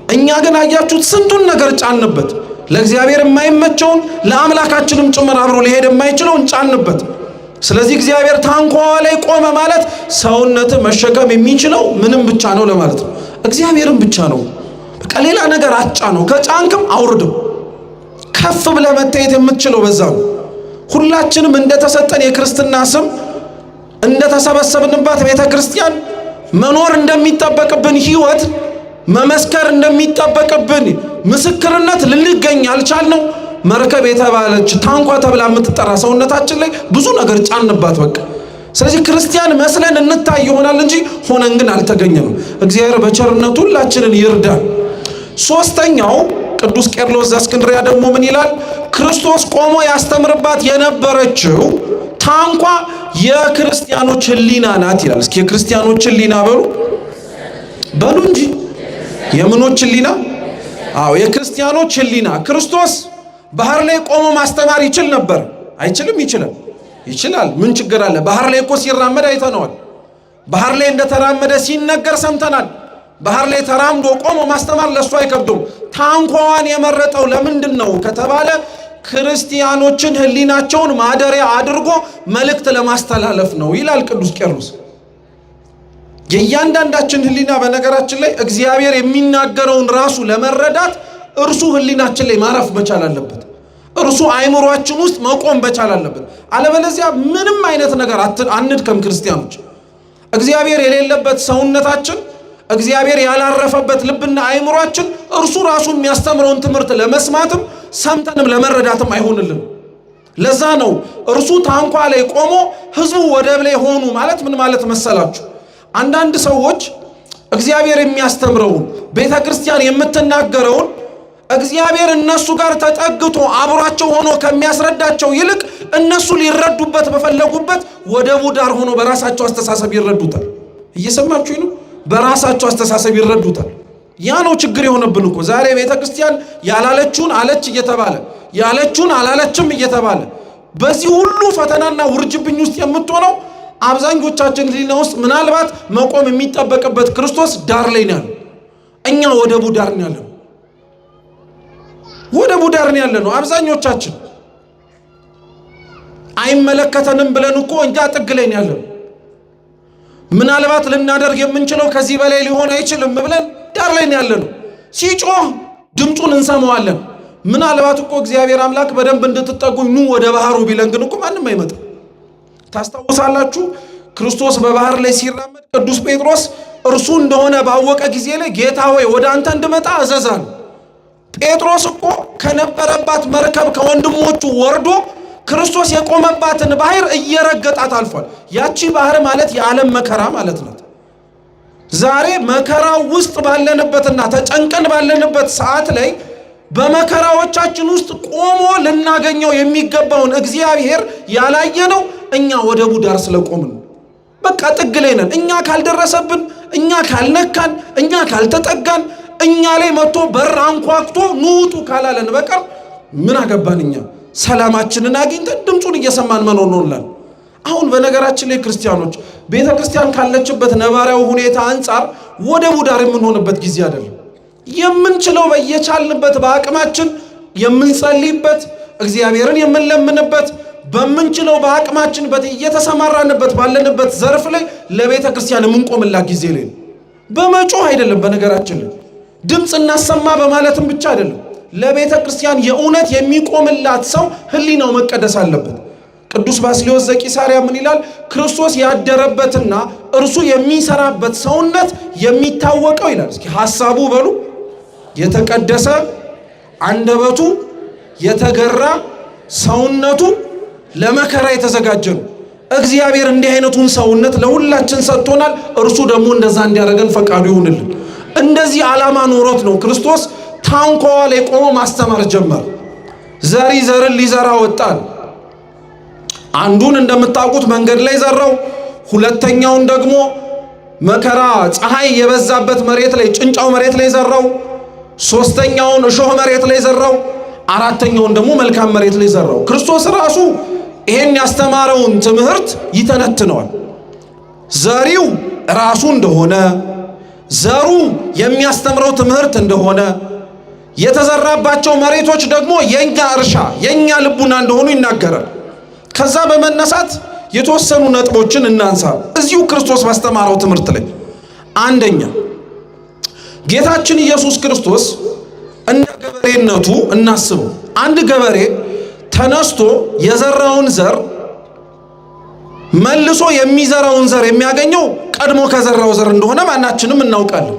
እኛ ግን አያችሁት ስንቱን ነገር ጫንበት። ለእግዚአብሔር የማይመቸውን ለአምላካችንም ጭምር አብሮ ሊሄድ የማይችለውን ጫንበት። ስለዚህ እግዚአብሔር ታንኳዋ ላይ ቆመ ማለት ሰውነት መሸከም የሚችለው ምንም ብቻ ነው ለማለት ነው። እግዚአብሔርም ብቻ ነው። በቃ ሌላ ነገር አጫ ነው። ከጫንክም አውርድም። ከፍ ብለህ መታየት የምትችለው በዛ ነው። ሁላችንም እንደተሰጠን የክርስትና ስም እንደተሰበሰብንባት ቤተ ክርስቲያን መኖር እንደሚጠበቅብን ሕይወት መመስከር እንደሚጠበቅብን ምስክርነት ልንገኝ አልቻልነው። መርከብ የተባለች ታንኳ ተብላ የምትጠራ ሰውነታችን ላይ ብዙ ነገር ጫንባት። በቃ ስለዚህ ክርስቲያን መስለን እንታይ ይሆናል እንጂ ሆነን ግን አልተገኘንም። እግዚአብሔር በቸርነቱ ሁላችንን ይርዳል። ሶስተኛው ቅዱስ ቄርሎስ ዘእስክንድርያ ደግሞ ምን ይላል? ክርስቶስ ቆሞ ያስተምርባት የነበረችው ታንኳ የክርስቲያኖች ሕሊና ናት ይላል። እስኪ የክርስቲያኖች ሕሊና በሉ በሉ እንጂ የምኖች ሕሊና? አዎ የክርስቲያኖች ሕሊና። ክርስቶስ ባህር ላይ ቆሞ ማስተማር ይችል ነበር? አይችልም? ይችላል። ይችላል። ምን ችግር አለ? ባህር ላይ እኮ ሲራመድ አይተነዋል። ባህር ላይ እንደተራመደ ሲነገር ሰምተናል። ባህር ላይ ተራምዶ ቆሞ ማስተማር ለእሱ አይከብደውም። ታንኳዋን የመረጠው ለምንድን ነው ከተባለ ክርስቲያኖችን ሕሊናቸውን ማደሪያ አድርጎ መልእክት ለማስተላለፍ ነው ይላል ቅዱስ ቄርሎስ። የእያንዳንዳችን ሕሊና በነገራችን ላይ እግዚአብሔር የሚናገረውን ራሱ ለመረዳት እርሱ ሕሊናችን ላይ ማረፍ መቻል አለበት። እርሱ አይምሯችን ውስጥ መቆም መቻል አለበት። አለበለዚያ ምንም አይነት ነገር አንድከም። ክርስቲያኖች እግዚአብሔር የሌለበት ሰውነታችን፣ እግዚአብሔር ያላረፈበት ልብና አይምሯችን እርሱ ራሱ የሚያስተምረውን ትምህርት ለመስማትም ሰምተንም ለመረዳትም አይሆንልንም። ለዛ ነው እርሱ ታንኳ ላይ ቆሞ ህዝቡ ወደብ ላይ ሆኑ ማለት ምን ማለት መሰላችሁ? አንዳንድ ሰዎች እግዚአብሔር የሚያስተምረውን ቤተ ክርስቲያን የምትናገረውን እግዚአብሔር እነሱ ጋር ተጠግቶ አብሯቸው ሆኖ ከሚያስረዳቸው ይልቅ እነሱ ሊረዱበት በፈለጉበት ወደቡ ዳር ሆኖ በራሳቸው አስተሳሰብ ይረዱታል። እየሰማችሁ ነው? በራሳቸው አስተሳሰብ ይረዱታል። ያ ነው ችግር የሆነብን እኮ ዛሬ ቤተ ክርስቲያን ያላለችውን አለች እየተባለ ያለችውን አላለችም እየተባለ በዚህ ሁሉ ፈተናና ውርጅብኝ ውስጥ የምትሆነው አብዛኞቻችን ሕሊና ውስጥ ምናልባት መቆም የሚጠበቅበት ክርስቶስ ዳር ላይ ነው ያለው። እኛ ወደቡ ዳር ነው ያለነው። ወደቡ ዳር ነው ያለነው አብዛኞቻችን። አይመለከተንም ብለን እኮ እኛ ጥግ ላይ ነው ያለነው። ምናልባት ልናደርግ የምንችለው ከዚህ በላይ ሊሆን አይችልም ብለን ዳር ላይ ነው ያለነው። ሲጮህ ድምፁን እንሰማዋለን። ምናልባት እኮ እግዚአብሔር አምላክ በደንብ እንድትጠጉኝ ኑ ወደ ባህሩ ቢለን ግን እኮ ማንም አይመጣም። ታስታውሳላችሁ? ክርስቶስ በባህር ላይ ሲራመድ ቅዱስ ጴጥሮስ እርሱ እንደሆነ ባወቀ ጊዜ ላይ ጌታ ሆይ ወደ አንተ እንድመጣ እዘዛል። ጴጥሮስ እኮ ከነበረባት መርከብ ከወንድሞቹ ወርዶ ክርስቶስ የቆመባትን ባህር እየረገጣት አልፏል። ያቺ ባህር ማለት የዓለም መከራ ማለት ናት። ዛሬ መከራው ውስጥ ባለንበትና ተጨንቀን ባለንበት ሰዓት ላይ በመከራዎቻችን ውስጥ ቆሞ ልናገኘው የሚገባውን እግዚአብሔር ያላየነው እኛ ወደቡ ዳር ስለቆምን በቃ ጥግ ላይ ነን። እኛ ካልደረሰብን፣ እኛ ካልነካን፣ እኛ ካልተጠጋን፣ እኛ ላይ መጥቶ በር አንኳኩቶ ንውጡ ካላለን በቀር ምን አገባን? እኛ ሰላማችንን አግኝተን ድምፁን እየሰማን መኖር ነው እንላለን። አሁን በነገራችን ላይ ክርስቲያኖች ቤተ ክርስቲያን ካለችበት ነባራዊ ሁኔታ አንጻር ወደቡ ዳር የምንሆንበት ጊዜ አይደለም። የምንችለው በየቻልንበት በአቅማችን የምንጸልይበት እግዚአብሔርን የምንለምንበት በምንችለው በአቅማችን እየተሰማራንበት ባለንበት ዘርፍ ላይ ለቤተ ክርስቲያን የምንቆምላት ጊዜ ላይ ነው። በመጮህ አይደለም፣ በነገራችን ላይ ድምፅ እናሰማ በማለትም ብቻ አይደለም። ለቤተ ክርስቲያን የእውነት የሚቆምላት ሰው ሕሊናው መቀደስ አለበት። ቅዱስ ባስልዮስ ዘቂሳርያ ምን ይላል? ክርስቶስ ያደረበትና እርሱ የሚሰራበት ሰውነት የሚታወቀው ይላል። እስኪ ሐሳቡ በሉ የተቀደሰ አንደበቱ የተገራ ሰውነቱ ለመከራ የተዘጋጀ ነው። እግዚአብሔር እንዲህ አይነቱን ሰውነት ለሁላችን ሰጥቶናል። እርሱ ደግሞ እንደዛ እንዲያደርገን ፈቃዱ ይሁንልን። እንደዚህ ዓላማ ኖሮት ነው ክርስቶስ ታንኳዋ ላይ ቆሞ ማስተማር ጀመረ። ዘሪ ዘርን ሊዘራ ወጣል። አንዱን እንደምታውቁት መንገድ ላይ ዘራው። ሁለተኛውን ደግሞ መከራ ፀሐይ የበዛበት መሬት ላይ ጭንጫው መሬት ላይ ዘራው። ሶስተኛውን እሾህ መሬት ላይ ዘራው። አራተኛውን ደግሞ መልካም መሬት ላይ ዘራው። ክርስቶስ ራሱ ይሄን ያስተማረውን ትምህርት ይተነትነዋል። ዘሪው ራሱ እንደሆነ፣ ዘሩ የሚያስተምረው ትምህርት እንደሆነ፣ የተዘራባቸው መሬቶች ደግሞ የኛ እርሻ የኛ ልቡና እንደሆኑ ይናገራል። ከዛ በመነሳት የተወሰኑ ነጥቦችን እናንሳ እዚሁ ክርስቶስ ባስተማረው ትምህርት ላይ። አንደኛ ጌታችን ኢየሱስ ክርስቶስ እንደ ገበሬነቱ እናስበው። አንድ ገበሬ ተነስቶ የዘራውን ዘር መልሶ የሚዘራውን ዘር የሚያገኘው ቀድሞ ከዘራው ዘር እንደሆነ ማናችንም እናውቃለን።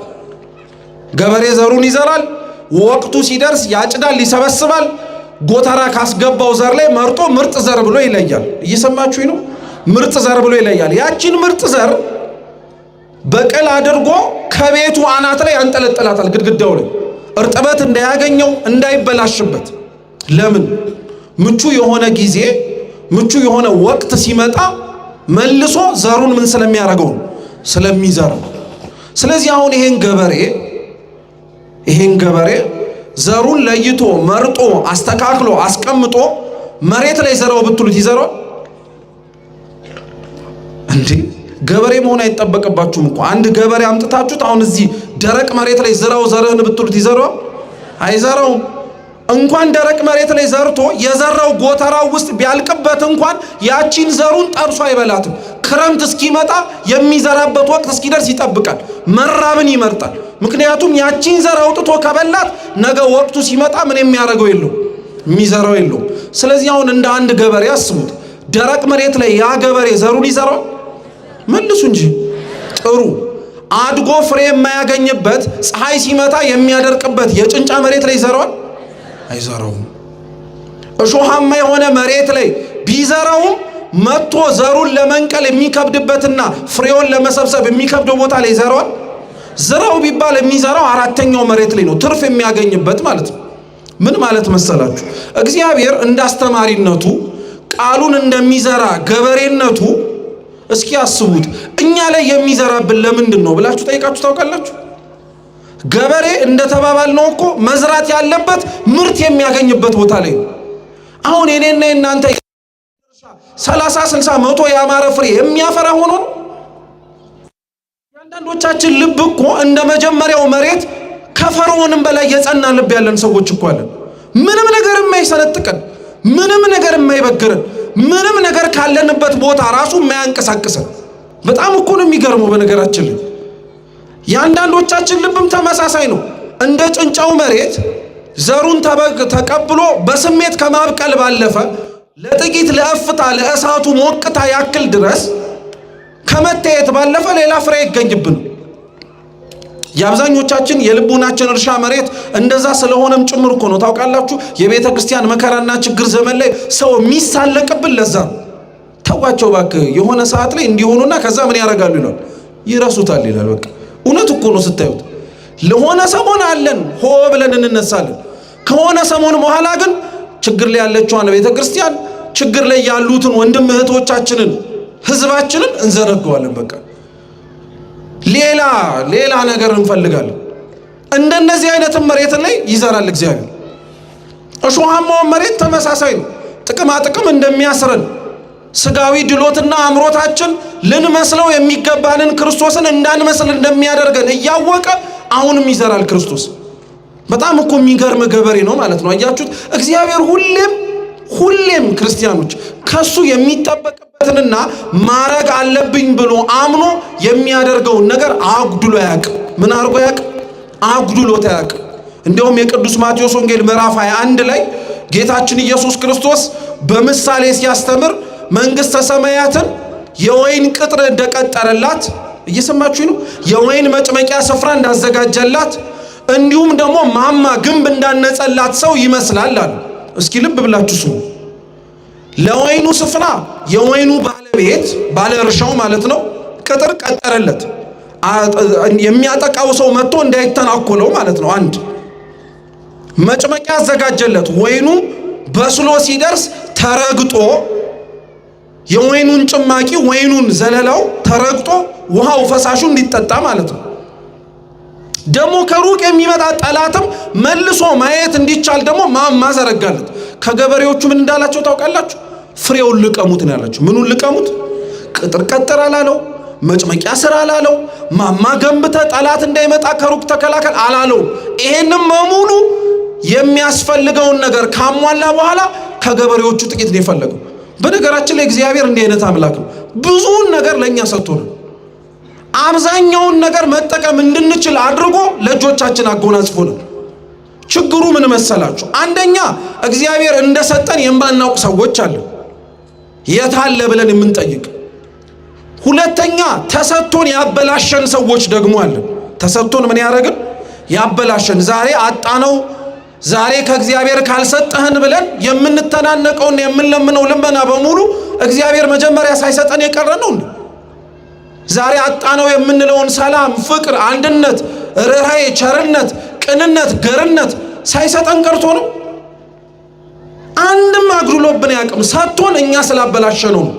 ገበሬ ዘሩን ይዘራል። ወቅቱ ሲደርስ ያጭዳል፣ ይሰበስባል። ጎተራ ካስገባው ዘር ላይ መርጦ ምርጥ ዘር ብሎ ይለያል። እየሰማችሁኝ ነው? ምርጥ ዘር ብሎ ይለያል። ያቺን ምርጥ ዘር በቅል አድርጎ ከቤቱ አናት ላይ ያንጠለጥላታል፣ ግድግዳው ላይ እርጥበት እንዳያገኘው እንዳይበላሽበት። ለምን? ምቹ የሆነ ጊዜ ምቹ የሆነ ወቅት ሲመጣ መልሶ ዘሩን ምን ስለሚያደርገው ነው? ስለሚዘራው። ስለዚህ አሁን ይሄን ገበሬ ዘሩን ለይቶ መርጦ አስተካክሎ አስቀምጦ መሬት ላይ ዘራው ብትሉት ይዘራው እንዴ? ገበሬ መሆን አይጠበቅባችሁም እኮ። አንድ ገበሬ አምጥታችሁት አሁን እዚህ ደረቅ መሬት ላይ ዝራው ዘርህን ብትሉት ይዘራዋል? አይዘራውም። እንኳን ደረቅ መሬት ላይ ዘርቶ የዘራው ጎተራው ውስጥ ቢያልቅበት እንኳን ያቺን ዘሩን ጠብሶ አይበላትም። ክረምት እስኪመጣ የሚዘራበት ወቅት እስኪደርስ ይጠብቃል። መራብን ይመርጣል። ምክንያቱም ያቺን ዘር አውጥቶ ከበላት ነገ ወቅቱ ሲመጣ ምን የሚያደርገው የለውም፣ የሚዘራው የለውም። ስለዚህ አሁን እንደ አንድ ገበሬ አስቡት። ደረቅ መሬት ላይ ያ ገበሬ ዘሩን ይዘራዋል? መልሱ እንጂ። ጥሩ አድጎ ፍሬ የማያገኝበት ፀሐይ ሲመታ የሚያደርቅበት የጭንጫ መሬት ላይ ይዘራዋል? አይዘራውም። እሾሃማ የሆነ መሬት ላይ ቢዘራውም መጥቶ ዘሩን ለመንቀል የሚከብድበትና ፍሬውን ለመሰብሰብ የሚከብደው ቦታ ላይ ይዘራዋል? ዝራው ቢባል የሚዘራው አራተኛው መሬት ላይ ነው፣ ትርፍ የሚያገኝበት ማለት ነው። ምን ማለት መሰላችሁ? እግዚአብሔር እንዳስተማሪነቱ ቃሉን እንደሚዘራ ገበሬነቱ እስኪ አስቡት፣ እኛ ላይ የሚዘራብን ለምንድን ነው ብላችሁ ጠይቃችሁ ታውቃላችሁ? ገበሬ እንደተባባልነው እኮ መዝራት ያለበት ምርት የሚያገኝበት ቦታ ላይ ነው። አሁን የኔና የእናንተ 30፣ 60፣ 100 ያማረ ፍሬ የሚያፈራ ሆኖ ነው። የአንዳንዶቻችን ልብ እኮ እንደ መጀመሪያው መሬት ከፈርዖንም በላይ የጸና ልብ ያለን ሰዎች እኮ አለን። ምንም ነገር የማይሰነጥቀን፣ ምንም ነገር የማይበግረን፣ ምንም ነገር ካለንበት ቦታ ራሱ የማያንቀሳቅሰን። በጣም እኮ ነው የሚገርመው። በነገራችን ላይ የአንዳንዶቻችን ልብም ተመሳሳይ ነው። እንደ ጭንጫው መሬት ዘሩን ተቀብሎ በስሜት ከማብቀል ባለፈ ለጥቂት ለእፍታ ለእሳቱ ሞቅታ ያክል ድረስ ከመታየት ባለፈ ሌላ ፍሬ አይገኝብን። የአብዛኞቻችን የልቡናችን እርሻ መሬት እንደዛ ስለሆነም ጭምር እኮ ነው። ታውቃላችሁ፣ የቤተ ክርስቲያን መከራና ችግር ዘመን ላይ ሰው የሚሳለቅብን ለዛ ነው። ተዋቸው እባክህ፣ የሆነ ሰዓት ላይ እንዲሆኑና ከዛ ምን ያደርጋሉ ይላል፣ ይረሱታል ይላል። በቃ እውነት እኮ ነው። ስታዩት ለሆነ ሰሞን አለን ሆ ብለን እንነሳለን። ከሆነ ሰሞን በኋላ ግን ችግር ላይ ያለችዋን ቤተ ክርስቲያን፣ ችግር ላይ ያሉትን ወንድም እህቶቻችንን፣ ህዝባችንን እንዘነገዋለን። በቃ ሌላ ሌላ ነገር እንፈልጋለን። እንደነዚህ አይነት መሬት ላይ ይዘራል እግዚአብሔር። እሾሃማውን መሬት ተመሳሳይ ነው። ጥቅማ ጥቅም እንደሚያስረን ስጋዊ ድሎትና አምሮታችን ልንመስለው የሚገባንን ክርስቶስን እንዳንመስል እንደሚያደርገን እያወቀ አሁንም ይዘራል ክርስቶስ። በጣም እኮ የሚገርም ገበሬ ነው ማለት ነው። አያችሁት? እግዚአብሔር ሁሌም ሁሌም ክርስቲያኖች ከሱ የሚጠበቅበትንና ማረግ አለብኝ ብሎ አምኖ የሚያደርገውን ነገር አጉድሎ አያውቅም። ምን አድርጎ አያውቅም? አጉድሎት አያውቅም። እንዲያውም የቅዱስ ማቴዎስ ወንጌል ምዕራፍ 21 ላይ ጌታችን ኢየሱስ ክርስቶስ በምሳሌ ሲያስተምር መንግሥተ ሰማያትን የወይን ቅጥር እንደቀጠረላት፣ እየሰማችሁ ነው። የወይን መጭመቂያ ስፍራ እንዳዘጋጀላት እንዲሁም ደግሞ ማማ ግንብ እንዳነጸላት ሰው ይመስላል አሉ። እስኪ ልብ ብላችሁ ስሙ። ለወይኑ ስፍራ የወይኑ ባለቤት ባለ እርሻው ማለት ነው ቅጥር ቀጠረለት። የሚያጠቃው ሰው መጥቶ እንዳይተናኮለው ማለት ነው። አንድ መጭመቂያ አዘጋጀለት። ወይኑ በስሎ ሲደርስ ተረግጦ የወይኑን ጭማቂ ወይኑን ዘለላው ተረግጦ ውሃው ፈሳሹ እንዲጠጣ ማለት ነው። ደግሞ ከሩቅ የሚመጣ ጠላትም መልሶ ማየት እንዲቻል ደግሞ ማማ ዘረጋለት። ከገበሬዎቹ ምን እንዳላቸው ታውቃላችሁ? ፍሬውን ልቀሙት ነው ያላቸው። ምኑን ልቀሙት? ቅጥር ቀጥር አላለው፣ መጭመቂያ ስራ አላለው፣ ማማ ገንብተ ጠላት እንዳይመጣ ከሩቅ ተከላከል አላለው። ይሄንም በሙሉ የሚያስፈልገውን ነገር ካሟላ በኋላ ከገበሬዎቹ ጥቂት ነው የፈለገው። በነገራችን ላይ እግዚአብሔር እንዲህ አይነት አምላክ ነው። ብዙውን ነገር ለእኛ ሰጥቶናል። አብዛኛውን ነገር መጠቀም እንድንችል አድርጎ ለእጆቻችን አጎናጽፎናል። ችግሩ ምን መሰላችሁ? አንደኛ እግዚአብሔር እንደሰጠን የማናውቅ ሰዎች አለን፣ የታለ ብለን የምንጠይቅ። ሁለተኛ ተሰጥቶን ያበላሸን ሰዎች ደግሞ አለን። ተሰጥቶን ምን ያደረግን ያበላሸን፣ ዛሬ አጣነው፣ ዛሬ ከእግዚአብሔር ካልሰጠህን ብለን የምንተናነቀውን የምንለምነው ልመና በሙሉ እግዚአብሔር መጀመሪያ ሳይሰጠን የቀረ ነው እንዴ? ዛሬ አጣነው የምንለውን ሰላም፣ ፍቅር፣ አንድነት፣ ርኅራኄ፣ ቸርነት፣ ቅንነት፣ ገርነት ሳይሰጠን ቀርቶ ነው? አንድም አጉድሎብን ያቅም ሰጥቶን እኛ ስላበላሸነው ነው።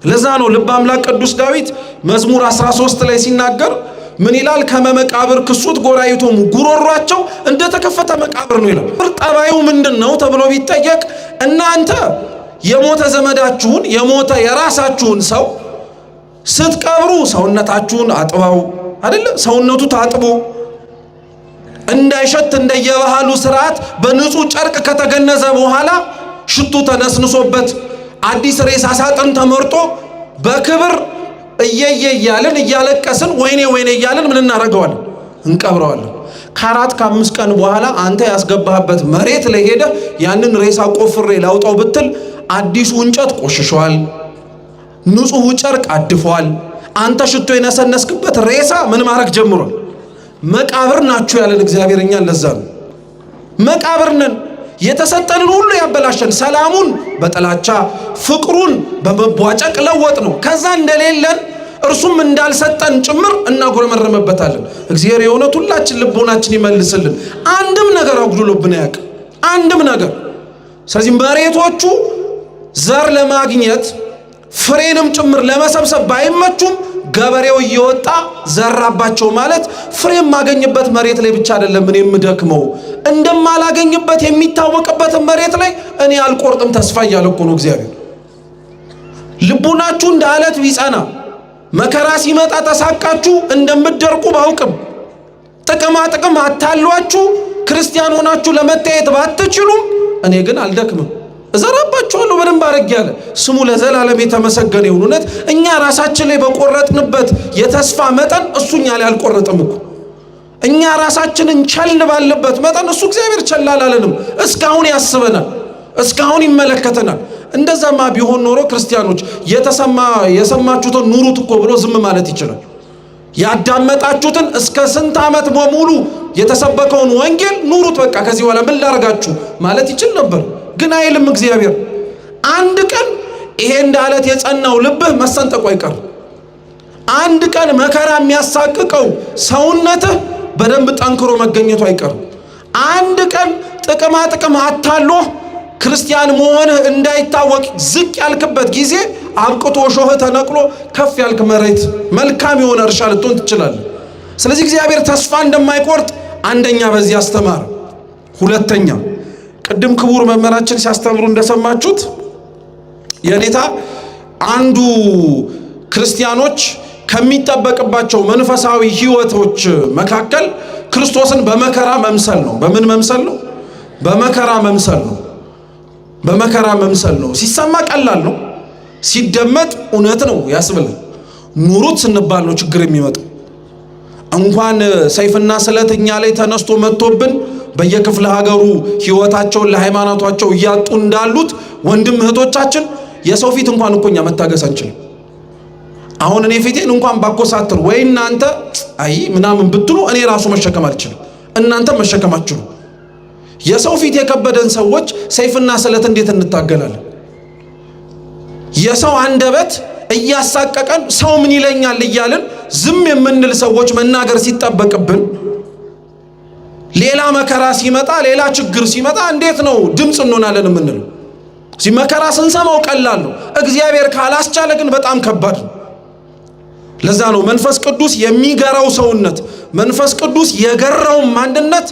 ለዛ ነው ልበ አምላክ ቅዱስ ዳዊት መዝሙር 13 ላይ ሲናገር ምን ይላል? ከመመቃብር ክሱት ጎራይቶሙ፣ ጉሮሯቸው እንደተከፈተ መቃብር ነው ይላል። ጠባዩ ምንድን ነው ተብሎ ቢጠየቅ እናንተ የሞተ ዘመዳችሁን የሞተ የራሳችሁን ሰው ስትቀብሩ ሰውነታችሁን አጥባው አይደለ? ሰውነቱ ታጥቦ እንዳይሸት እንደየባህሉ ስርዓት በንጹህ ጨርቅ ከተገነዘ በኋላ ሽቱ ተነስንሶበት አዲስ ሬሳ ሳጥን ተመርጦ በክብር እየየ እያልን እያለቀስን ወይኔ ወይኔ እያልን ምን እናደርገዋለን? እንቀብረዋለን። ከ4 ከ5 ቀን በኋላ አንተ ያስገባህበት መሬት ላይ ሄደህ ያንን ሬሳ ቆፍሬ ላውጣው ብትል አዲሱ እንጨት ቆሽሿል፣ ንጹሑ ጨርቅ አድፏል። አንተ ሽቶ የነሰነስክበት ሬሳ ምን ማድረግ ጀምሯል? መቃብር ናችሁ ያለን እግዚአብሔር እኛን ለዛ ነው። መቃብር ነን። የተሰጠንን ሁሉ ያበላሸን፣ ሰላሙን በጥላቻ ፍቅሩን በመቧጨቅ ለወጥ ነው። ከዛ እንደሌለን እርሱም እንዳልሰጠን ጭምር እናጉረመረመበታለን። እግዚአብሔር የእውነት ሁላችን ልቦናችን ይመልስልን። አንድም ነገር አጉድሎብን አያውቅም፣ አንድም ነገር። ስለዚህ መሬቶቹ ዘር ለማግኘት ፍሬንም ጭምር ለመሰብሰብ ባይመቹም ገበሬው እየወጣ ዘራባቸው ማለት ፍሬ የማገኝበት መሬት ላይ ብቻ አይደለም እኔ የምደክመው፣ እንደማላገኝበት የሚታወቅበትን መሬት ላይ እኔ አልቆርጥም ተስፋ እያለ እኮ ነው እግዚአብሔር። ልቡናችሁ እንደ አለት ቢጸና መከራ ሲመጣ ተሳቃችሁ እንደምትደርቁ ባውቅም ጥቅማ ጥቅም አታሏችሁ ክርስቲያን ሆናችሁ ለመታየት ባትችሉም እኔ ግን አልደክምም፣ እዘራባችኋለሁ በደንብ አድርጌ አለ። ስሙ ለዘላለም የተመሰገነ ይሁን። እውነት እኛ ራሳችን ላይ በቆረጥንበት የተስፋ መጠን እሱ እኛ ላይ አልቆረጥም እኮ። እኛ ራሳችንን ቸል ባልንበት መጠን እሱ እግዚአብሔር ቸል አላለንም። እስካሁን ያስበናል፣ እስካሁን ይመለከተናል። እንደዛማ ቢሆን ኖሮ ክርስቲያኖች የሰማችሁትን ኑሩት እኮ ብሎ ዝም ማለት ይችላል። ያዳመጣችሁትን እስከ ስንት ዓመት በሙሉ የተሰበከውን ወንጌል ኑሩት፣ በቃ ከዚህ በኋላ ምን ላርጋችሁ ማለት ይችል ነበር። ግን አይልም እግዚአብሔር። አንድ ቀን ይሄ እንደ አለት የጸናው ልብህ መሰንጠቁ አይቀርም። አንድ ቀን መከራ የሚያሳቅቀው ሰውነትህ በደንብ ጠንክሮ መገኘቱ አይቀርም። አንድ ቀን ጥቅማ ጥቅም አታሎህ ክርስቲያን መሆንህ እንዳይታወቅ ዝቅ ያልክበት ጊዜ አብቅቶ ሾህ ተነቅሎ ከፍ ያልክ መሬት መልካም የሆነ እርሻ ልትሆን ትችላለህ። ስለዚህ እግዚአብሔር ተስፋ እንደማይቆርጥ አንደኛ በዚህ አስተማረ። ሁለተኛ ቅድም ክቡር መምህራችን ሲያስተምሩ እንደሰማችሁት የኔታ አንዱ ክርስቲያኖች ከሚጠበቅባቸው መንፈሳዊ ሕይወቶች መካከል ክርስቶስን በመከራ መምሰል ነው። በምን መምሰል ነው? በመከራ መምሰል ነው። በመከራ መምሰል ነው። ሲሰማ ቀላል ነው፣ ሲደመጥ እውነት ነው ያስብላል። ኑሩት ስንባል ነው ችግር የሚመጣው። እንኳን ሰይፍና ስለት እኛ ላይ ተነስቶ መጥቶብን በየክፍለ ሀገሩ ሕይወታቸውን ለሃይማኖታቸው እያጡ እንዳሉት ወንድም እህቶቻችን የሰው ፊት እንኳን እኮ እኛ መታገስ አንችልም። አሁን እኔ ፊቴን እንኳን ባኮሳትር ወይ እናንተ አይ ምናምን ብትሉ እኔ ራሱ መሸከም አልችልም፣ እናንተ መሸከም አትችሉ። የሰው ፊት የከበደን ሰዎች ሰይፍና ስለት እንዴት እንታገላለን? የሰው አንደበት እያሳቀቀን ሰው ምን ይለኛል እያልን ዝም የምንል ሰዎች መናገር ሲጠበቅብን ሌላ መከራ ሲመጣ ሌላ ችግር ሲመጣ እንዴት ነው ድምፅ እንሆናለን የምንለው? መከራ ስንሰማው ቀላል ነው። እግዚአብሔር ካላስቻለ ግን በጣም ከባድ ነው። ለዛ ነው መንፈስ ቅዱስ የሚገራው ሰውነት መንፈስ ቅዱስ የገራው ማንነት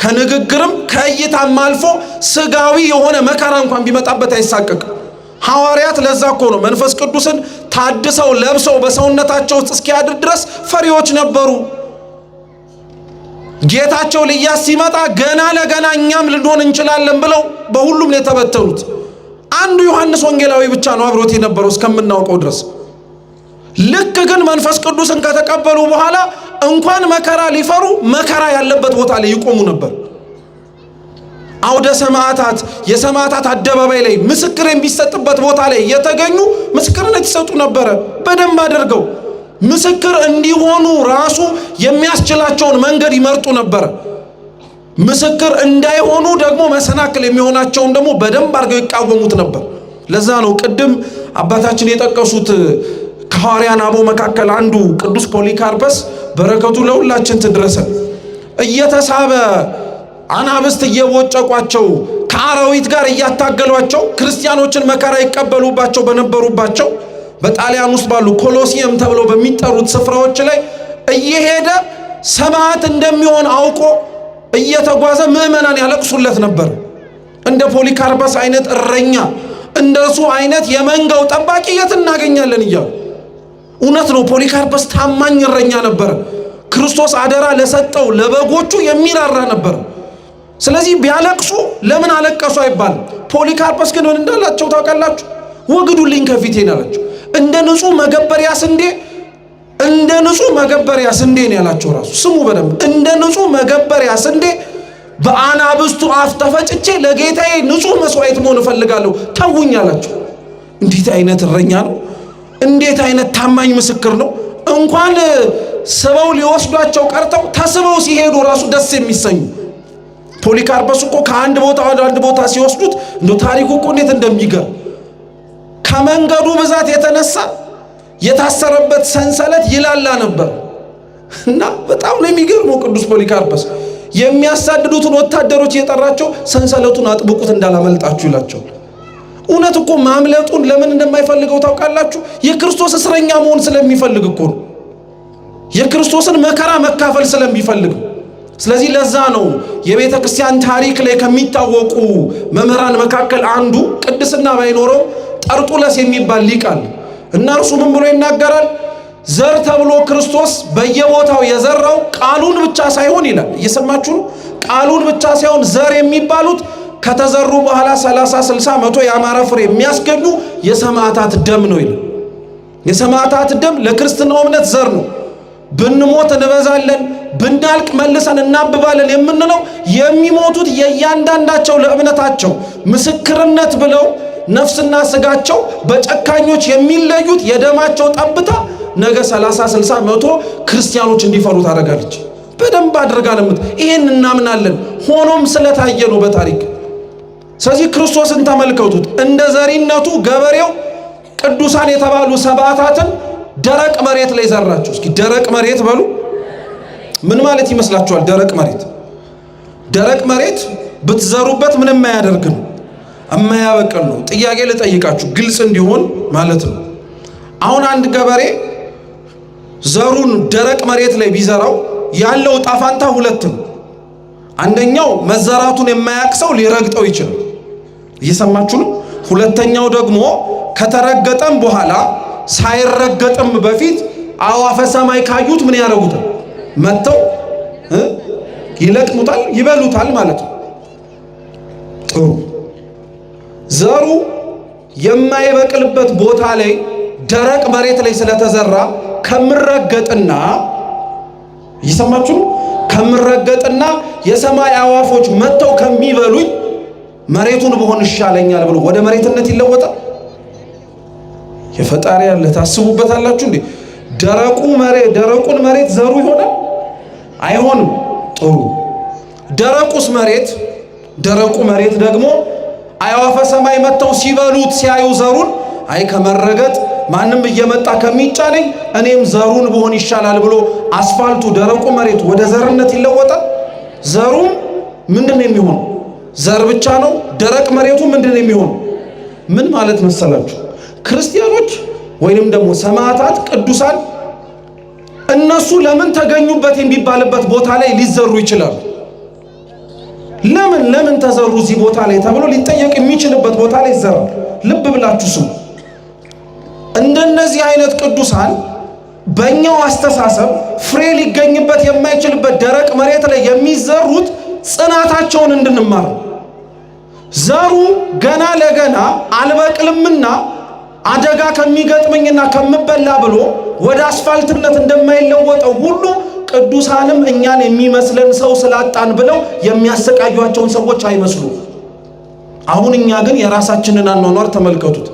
ከንግግርም ከእይታም አልፎ ስጋዊ የሆነ መከራ እንኳን ቢመጣበት አይሳቀቅም። ሐዋርያት ለዛ እኮ ነው መንፈስ ቅዱስን ታድሰው ለብሰው በሰውነታቸው ውስጥ እስኪያድር ድረስ ፈሪዎች ነበሩ። ጌታቸው ልያስ ሲመጣ ገና ለገና እኛም ልንሆን እንችላለን ብለው በሁሉም ነው የተበተኑት። አንዱ ዮሐንስ ወንጌላዊ ብቻ ነው አብሮት የነበረው እስከምናውቀው ድረስ። ልክ ግን መንፈስ ቅዱስን ከተቀበሉ በኋላ እንኳን መከራ ሊፈሩ መከራ ያለበት ቦታ ላይ ይቆሙ ነበር። አውደ ሰማዕታት የሰማዕታት አደባባይ ላይ ምስክር የሚሰጥበት ቦታ ላይ የተገኙ ምስክርነት ይሰጡ ነበረ። በደንብ አድርገው ምስክር እንዲሆኑ ራሱ የሚያስችላቸውን መንገድ ይመርጡ ነበረ። ምስክር እንዳይሆኑ ደግሞ መሰናክል የሚሆናቸውን ደግሞ በደንብ አድርገው ይቃወሙት ነበር። ለዛ ነው ቅድም አባታችን የጠቀሱት ከሐዋርያን አበው መካከል አንዱ ቅዱስ ፖሊካርፐስ በረከቱ ለሁላችን ትድረሰን። እየተሳበ አናብስት እየቦጨቋቸው ከአራዊት ጋር እያታገሏቸው ክርስቲያኖችን መከራ ይቀበሉባቸው በነበሩባቸው በጣሊያን ውስጥ ባሉ ኮሎሲየም ተብለው በሚጠሩት ስፍራዎች ላይ እየሄደ ሰማዕት እንደሚሆን አውቆ እየተጓዘ ምዕመናን ያለቅሱለት ነበር። እንደ ፖሊካርፐስ አይነት እረኛ፣ እንደሱ አይነት የመንጋው ጠባቂ የት እናገኛለን እያሉ። እውነት ነው፣ ፖሊካርፐስ ታማኝ እረኛ ነበር። ክርስቶስ አደራ ለሰጠው ለበጎቹ የሚራራ ነበር። ስለዚህ ቢያለቅሱ ለምን አለቀሱ አይባልም። ፖሊካርፐስ ግን ምን እንዳላቸው ታውቃላችሁ? ወግዱልኝ ከፊቴ አላቸው። እንደ ንጹህ መገበሪያ ስንዴ እንደ ንጹህ መገበሪያ ስንዴ ነው ያላቸው። ራሱ ስሙ በደንብ እንደ ንጹህ መገበሪያ ስንዴ በአናብስቱ አፍ ተፈጭቼ ለጌታዬ ንጹህ መስዋዕት መሆን እፈልጋለሁ፣ ተውኝ አላቸው። እንዴት አይነት እረኛ ነው! እንዴት አይነት ታማኝ ምስክር ነው! እንኳን ስበው ሊወስዷቸው ቀርተው ተስበው ሲሄዱ ራሱ ደስ የሚሰኙ ፖሊካርፐስ እኮ ከአንድ ቦታ ወደ አንድ ቦታ ሲወስዱት እንደ ታሪኩ እኮ እንዴት እንደሚገርም ከመንገዱ ብዛት የተነሳ የታሰረበት ሰንሰለት ይላላ ነበር። እና በጣም ነው የሚገርመው። ቅዱስ ፖሊካርፐስ የሚያሳድዱትን ወታደሮች የጠራቸው ሰንሰለቱን አጥብቁት እንዳላመልጣችሁ ይላቸዋል። እውነት እኮ ማምለጡን ለምን እንደማይፈልገው ታውቃላችሁ? የክርስቶስ እስረኛ መሆን ስለሚፈልግ እኮ ነው። የክርስቶስን መከራ መካፈል ስለሚፈልግ። ስለዚህ ለዛ ነው የቤተ ክርስቲያን ታሪክ ላይ ከሚታወቁ መምህራን መካከል አንዱ ቅድስና ባይኖረው ጠርጡለስ የሚባል ሊቅ አለ እና እርሱ ምን ብሎ ይናገራል? ዘር ተብሎ ክርስቶስ በየቦታው የዘራው ቃሉን ብቻ ሳይሆን ይላል። እየሰማችሁ ነው። ቃሉን ብቻ ሳይሆን ዘር የሚባሉት ከተዘሩ በኋላ 30፣ 60፣ 100 ያማረ ፍሬ የሚያስገኙ የሰማዕታት ደም ነው ይላል። የሰማዕታት ደም ለክርስትናው እምነት ዘር ነው። ብንሞት እንበዛለን፣ ብናልቅ መልሰን እናብባለን የምንለው የሚሞቱት የእያንዳንዳቸው ለእምነታቸው ምስክርነት ብለው ነፍስና ስጋቸው በጨካኞች የሚለዩት የደማቸው ጠብታ ነገ 30፣ 60፣ 100 ክርስቲያኖች እንዲፈሩ ታደርጋለች። በደንብ አድርጋ ለምት ይሄን እናምናለን። ሆኖም ስለታየ ነው በታሪክ። ስለዚህ ክርስቶስን ተመልከቱት። እንደ ዘሪነቱ ገበሬው ቅዱሳን የተባሉ ሰማዕታትን ደረቅ መሬት ላይ ዘራቸው። እስኪ ደረቅ መሬት በሉ። ምን ማለት ይመስላችኋል? ደረቅ መሬት ደረቅ መሬት ብትዘሩበት ምንም የማያደርግ ነው፣ የማያበቅል ነው። ጥያቄ ልጠይቃችሁ ግልጽ እንዲሆን ማለት ነው። አሁን አንድ ገበሬ ዘሩን ደረቅ መሬት ላይ ቢዘራው ያለው ጣፋንታ ሁለት ነው። አንደኛው መዘራቱን የማያቅ ሰው ሊረግጠው ይችላል። እየሰማችሁ ነው። ሁለተኛው ደግሞ ከተረገጠም በኋላ ሳይረገጥም በፊት አዋፈ ሰማይ ካዩት ምን ያደርጉታል? መጥተው ይለቅሙታል፣ ይበሉታል ማለት ነው። ጥሩ ዘሩ የማይበቅልበት ቦታ ላይ ደረቅ መሬት ላይ ስለተዘራ ከምረገጥና እየሰማችሁ ነው። ከምረገጥና የሰማይ አዋፎች መጥተው ከሚበሉኝ መሬቱን ብሆን ይሻለኛል ብሎ ወደ መሬትነት ይለወጣል። የፈጣሪ ያለ ታስቡበታላችሁ እንዴ? ደረቁ መሬት ደረቁን መሬት ዘሩ ይሆናል አይሆንም? ጥሩ ደረቁስ መሬት ደረቁ መሬት ደግሞ አዕዋፈ ሰማይ መጥተው ሲበሉት ሲያዩ ዘሩን አይ ከመረገጥ ማንም እየመጣ ከሚጫነኝ እኔም ዘሩን ብሆን ይሻላል ብሎ አስፋልቱ ደረቁ መሬት ወደ ዘርነት ይለወጣል። ዘሩም ምንድን ነው የሚሆነው? ዘር ብቻ ነው። ደረቅ መሬቱ ምንድን ነው የሚሆነው? ምን ማለት መሰላችሁ? ክርስቲያኖች ወይንም ደግሞ ሰማዕታት ቅዱሳን እነሱ ለምን ተገኙበት የሚባልበት ቦታ ላይ ሊዘሩ ይችላሉ። ለምን ለምን ተዘሩ እዚህ ቦታ ላይ ተብሎ ሊጠየቅ የሚችልበት ቦታ ላይ ይዘራል። ልብ ብላችሁ ስሙ። እንደነዚህ አይነት ቅዱሳን በእኛው አስተሳሰብ ፍሬ ሊገኝበት የማይችልበት ደረቅ መሬት ላይ የሚዘሩት ጽናታቸውን እንድንማር ዘሩ ገና ለገና አልበቅልምና አደጋ ከሚገጥመኝና ከምበላ ብሎ ወደ አስፋልትነት እንደማይለወጠው ሁሉ ቅዱሳንም እኛን የሚመስለን ሰው ስላጣን ብለው የሚያሰቃዩቸውን ሰዎች አይመስሉ። አሁን እኛ ግን የራሳችንን አኗኗር ተመልከቱት።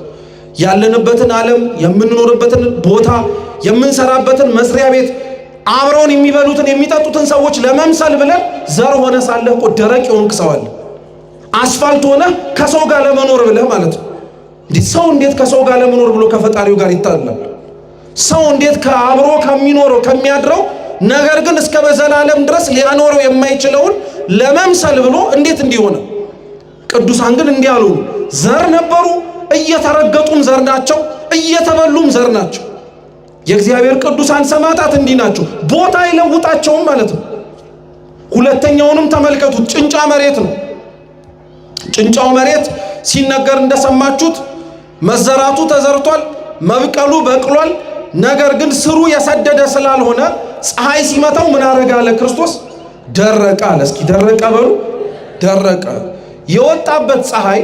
ያለንበትን ዓለም፣ የምንኖርበትን ቦታ፣ የምንሰራበትን መስሪያ ቤት፣ አብረውን የሚበሉትን የሚጠጡትን ሰዎች ለመምሰል ብለን ዘር ሆነ ሳለህ እኮ ደረቅ የሆንክ ሰው አለ። አስፋልት ሆነ ከሰው ጋር ለመኖር ብለህ ማለት ነው። እንዴ ሰው እንዴት ከሰው ጋር ለመኖር ብሎ ከፈጣሪው ጋር ይጣላል? ሰው እንዴት ከአብሮ ከሚኖረው ከሚያድረው ነገር ግን እስከ በዘላለም ድረስ ሊያኖረው የማይችለውን ለመምሰል ብሎ እንዴት እንዲሆነ? ቅዱሳን ግን እንዲህ አሉ። ዘር ነበሩ፣ እየተረገጡም ዘር ናቸው፣ እየተበሉም ዘር ናቸው። የእግዚአብሔር ቅዱሳን ሰማዕታት እንዲህ ናቸው። ቦታ አይለውጣቸውም ማለት ነው። ሁለተኛውንም ተመልከቱት። ጭንጫ መሬት ነው። ጭንጫው መሬት ሲነገር እንደሰማችሁት መዘራቱ ተዘርቷል፣ መብቀሉ በቅሏል። ነገር ግን ስሩ የሰደደ ስላልሆነ ፀሐይ ሲመታው ምን አረገ አለ ክርስቶስ? ደረቀ አለ። እስኪ ደረቀ በሉ። ደረቀ። የወጣበት ፀሐይ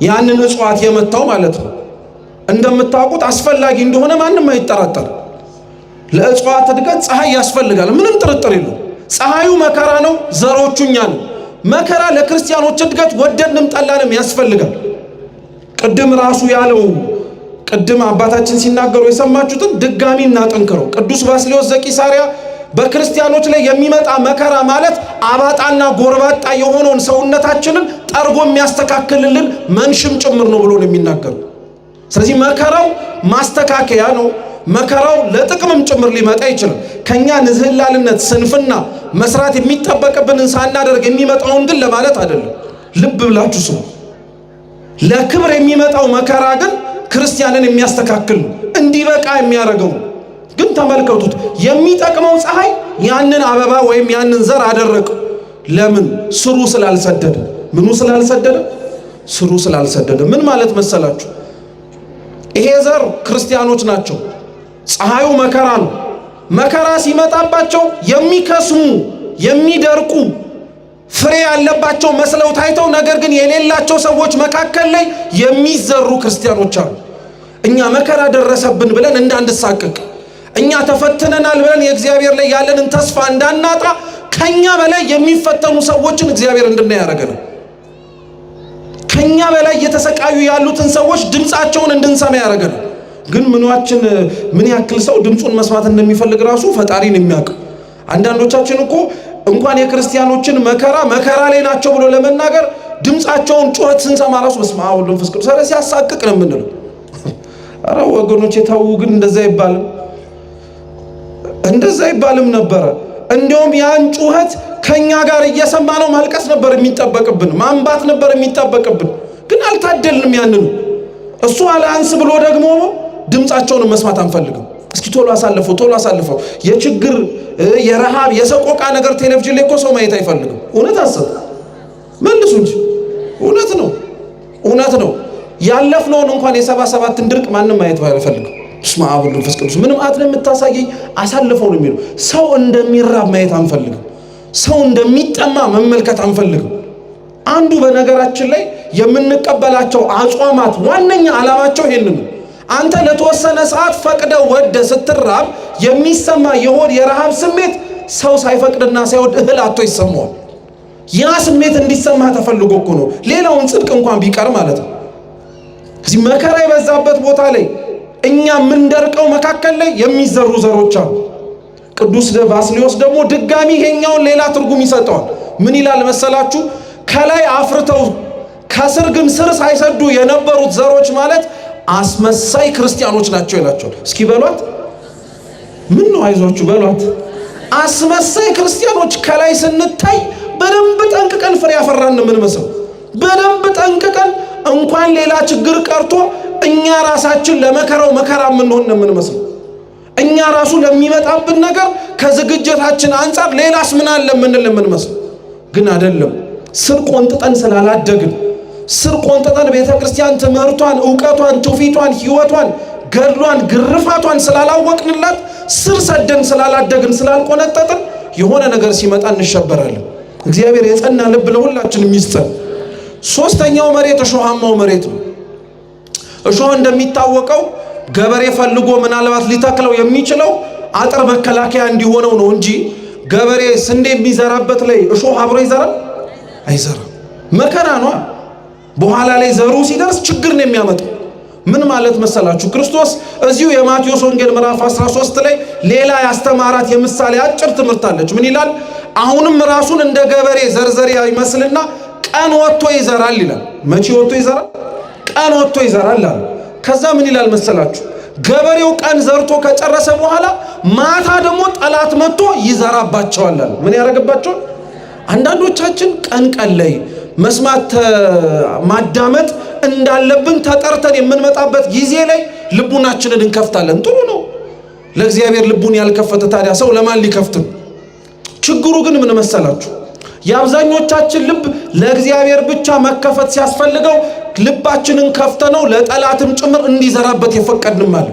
ያንን እጽዋት የመታው ማለት ነው። እንደምታውቁት አስፈላጊ እንደሆነ ማንም አይጠራጠር። ለእጽዋት እድገት ፀሐይ ያስፈልጋል፣ ምንም ጥርጥር የለው። ፀሐዩ መከራ ነው፣ ዘሮቹ እኛ ነው። መከራ ለክርስቲያኖች እድገት ወደድንም ጠላንም ያስፈልጋል። ቅድም ራሱ ያለው ቅድም አባታችን ሲናገሩ የሰማችሁትን ድጋሚ እናጠንክረው። ቅዱስ ባስልዮስ ዘቂሳርያ በክርስቲያኖች ላይ የሚመጣ መከራ ማለት አባጣና ጎርባጣ የሆነውን ሰውነታችንን ጠርጎ የሚያስተካክልልን መንሽም ጭምር ነው ብሎ ነው የሚናገሩ። ስለዚህ መከራው ማስተካከያ ነው። መከራው ለጥቅምም ጭምር ሊመጣ ይችላል። ከኛ ንዝህላልነት፣ ስንፍና፣ መስራት የሚጠበቅብንን ሳናደርግ የሚመጣውን ግን ለማለት አይደለም። ልብ ብላችሁ ስሙ። ለክብር የሚመጣው መከራ ግን ክርስቲያንን የሚያስተካክል ነው፣ እንዲበቃ የሚያደርገው ግን ተመልከቱት፣ የሚጠቅመው ፀሐይ ያንን አበባ ወይም ያንን ዘር አደረቀው። ለምን? ስሩ ስላልሰደደ። ምኑ ስላልሰደደ? ስሩ ስላልሰደደ። ምን ማለት መሰላችሁ? ይሄ ዘር ክርስቲያኖች ናቸው። ፀሐዩ መከራ ነው። መከራ ሲመጣባቸው የሚከስሙ የሚደርቁ ፍሬ ያለባቸው መስለው ታይተው ነገር ግን የሌላቸው ሰዎች መካከል ላይ የሚዘሩ ክርስቲያኖች አሉ። እኛ መከራ ደረሰብን ብለን እንዳንሳቀቅ፣ እኛ ተፈትነናል ብለን የእግዚአብሔር ላይ ያለንን ተስፋ እንዳናጣ ከኛ በላይ የሚፈተኑ ሰዎችን እግዚአብሔር እንድናይ ያደረገናል። ከኛ በላይ እየተሰቃዩ ያሉትን ሰዎች ድምፃቸውን እንድንሰማ ያደረገናል። ግን ምኗችን ምን ያክል ሰው ድምፁን መስማት እንደሚፈልግ ራሱ ፈጣሪን የሚያውቅ። አንዳንዶቻችን እኮ እንኳን የክርስቲያኖችን መከራ መከራ ላይ ናቸው ብሎ ለመናገር ድምፃቸውን ጩኸት ስንሰማ ራሱ በስመ አብ ወወልድ ወመንፈስ ቅዱስ ኧረ ሲያሳቅቅ ነው የምንለው። ኧረ ወገኖች ተው ግን እንደዛ ይባልም እንደዛ ይባልም ነበረ። እንዲያውም ያን ጩኸት ከኛ ጋር እየሰማ ነው ማልቀስ ነበር የሚጠበቅብን፣ ማንባት ነበር የሚጠበቅብን። ግን አልታደልንም። ያንኑ እሱ አላንስ ብሎ ደግሞ ድምፃቸውን መስማት አንፈልግም። እስኪ ቶሎ አሳልፈው ቶሎ አሳልፈው። የችግር የረሃብ የሰቆቃ ነገር ቴሌቪዥን ላይ እኮ ሰው ማየት አይፈልግም። እውነት አሰብ መልሱ እንጂ እውነት ነው፣ እውነት ነው። ያለፍነውን እንኳን የ77ን ድርቅ ማንም ማየት አይፈልግም። በስመ አብ ወወልድ ወመንፈስ ቅዱስ ምንም አት ነው የምታሳየኝ፣ አሳልፈው ነው የሚለው። ሰው እንደሚራብ ማየት አንፈልግም። ሰው እንደሚጠማ መመልከት አንፈልግም። አንዱ በነገራችን ላይ የምንቀበላቸው አጽዋማት ዋነኛ ዓላማቸው ይሄንን ነው። አንተ ለተወሰነ ሰዓት ፈቅደ ወደ ስትራብ የሚሰማ የሆድ የረሃብ ስሜት ሰው ሳይፈቅድና ሳይወድ እህል አጥቶ ይሰማዋል። ያ ስሜት እንዲሰማ ተፈልጎ እኮ ነው፣ ሌላውን ጽድቅ እንኳን ቢቀር ማለት ነው። እዚህ መከራ የበዛበት ቦታ ላይ እኛ የምንደርቀው መካከል ላይ የሚዘሩ ዘሮች አሉ። ቅዱስ ባስልዮስ ደግሞ ድጋሚ ይሄኛውን ሌላ ትርጉም ይሰጠዋል። ምን ይላል መሰላችሁ? ከላይ አፍርተው ከስር ግን ስር ሳይሰዱ የነበሩት ዘሮች ማለት አስመሳይ ክርስቲያኖች ናቸው ይላቸዋል። እስኪ በሏት፣ ምን ነው አይዟችሁ በሏት። አስመሳይ ክርስቲያኖች ከላይ ስንታይ በደንብ ጠንቅቀን ፍሬ ያፈራን የምንመስለው፣ በደንብ ጠንቅቀን እንኳን ሌላ ችግር ቀርቶ እኛ ራሳችን ለመከራው መከራ የምንሆን ነው የምንመስለው። እኛ ራሱ ለሚመጣብን ነገር ከዝግጅታችን አንጻር ሌላስ ምን አለ የምንል የምንመስለው ግን አይደለም። ስር ቆንጥጠን ስላላደግን፣ ስር ቆንጥጠን ቤተ ክርስቲያን ትምህርቷን፣ እውቀቷን፣ ትውፊቷን፣ ሕይወቷን፣ ገድሏን፣ ግርፋቷን ስላላወቅንላት፣ ስር ሰደን ስላላደግን፣ ስላልቆነጠጥን የሆነ ነገር ሲመጣ እንሸበራለን። እግዚአብሔር የጸና ልብ ለሁላችንም ይስጠን። ሶስተኛው መሬት እሾሃማው መሬት ነው። እሾህ እንደሚታወቀው ገበሬ ፈልጎ ምናልባት ሊተክለው የሚችለው አጥር መከላከያ እንዲሆነው ነው እንጂ ገበሬ ስንዴ የሚዘራበት ላይ እሾህ አብሮ ይዘራል? አይዘራም። መከራ ነው። በኋላ ላይ ዘሩ ሲደርስ ችግር ነው የሚያመጣው። ምን ማለት መሰላችሁ? ክርስቶስ እዚሁ የማቴዎስ ወንጌል ምዕራፍ 13 ላይ ሌላ ያስተማራት የምሳሌ አጭር ትምህርት አለች። ምን ይላል? አሁንም ራሱን እንደ ገበሬ ዘርዘሪ ይመስልና ቀን ወጥቶ ይዘራል ይላል። መቼ ወጥቶ ይዘራል? ቀን ወጥቶ ይዘራል አለ። ከዛ ምን ይላል መሰላችሁ? ገበሬው ቀን ዘርቶ ከጨረሰ በኋላ ማታ ደግሞ ጠላት መጥቶ ይዘራባቸዋል አለ። ምን ያደርግባቸዋል? አንዳንዶቻችን ቀን ቀን ላይ መስማት ማዳመጥ እንዳለብን ተጠርተን የምንመጣበት ጊዜ ላይ ልቡናችንን እንከፍታለን። ጥሩ ነው። ለእግዚአብሔር ልቡን ያልከፈተ ታዲያ ሰው ለማን ሊከፍት ነው? ችግሩ ግን ምን መሰላችሁ? የአብዛኞቻችን ልብ ለእግዚአብሔር ብቻ መከፈት ሲያስፈልገው ልባችንን ከፍተነው ለጠላትም ጭምር እንዲዘራበት የፈቀድንም አለ።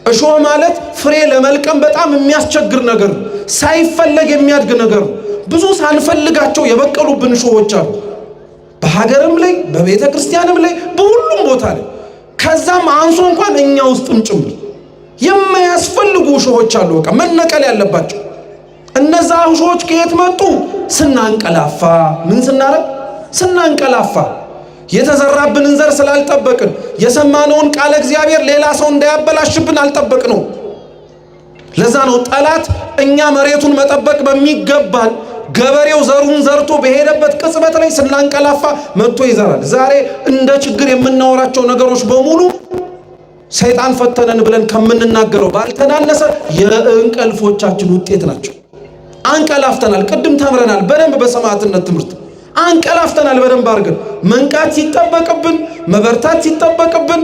እሾህ ማለት ፍሬ ለመልቀም በጣም የሚያስቸግር ነገር ነው። ሳይፈለግ የሚያድግ ነገር ነው። ብዙ ሳንፈልጋቸው የበቀሉብን እሾሆች አሉ። በሀገርም ላይ በቤተ ክርስቲያንም ላይ በሁሉም ቦታ ላይ ከዛም አንሶ እንኳን እኛ ውስጥም ጭምር የማያስፈልጉ እሾሆች አሉ። በቃ መነቀል ያለባቸው እነዛ እሾሆች ከየት መጡ? ስናንቀላፋ፣ ምን ስናረግ? ስናንቀላፋ፣ የተዘራብንን ዘር ስላልጠበቅን፣ የሰማነውን ቃለ እግዚአብሔር ሌላ ሰው እንዳያበላሽብን አልጠበቅነው። ለዛ ነው ጠላት እኛ መሬቱን መጠበቅ በሚገባን ገበሬው ዘሩን ዘርቶ በሄደበት ቅጽበት ላይ ስናንቀላፋ መጥቶ ይዘራል። ዛሬ እንደ ችግር የምናወራቸው ነገሮች በሙሉ ሰይጣን ፈተነን ብለን ከምንናገረው ባልተናነሰ የእንቅልፎቻችን ውጤት ናቸው። አንቀላፍተናል። ቅድም ተምረናል በደንብ በሰማዕትነት ትምህርት አንቀላፍተናል በደንብ አድርገን። መንቃት ሲጠበቅብን፣ መበርታት ሲጠበቅብን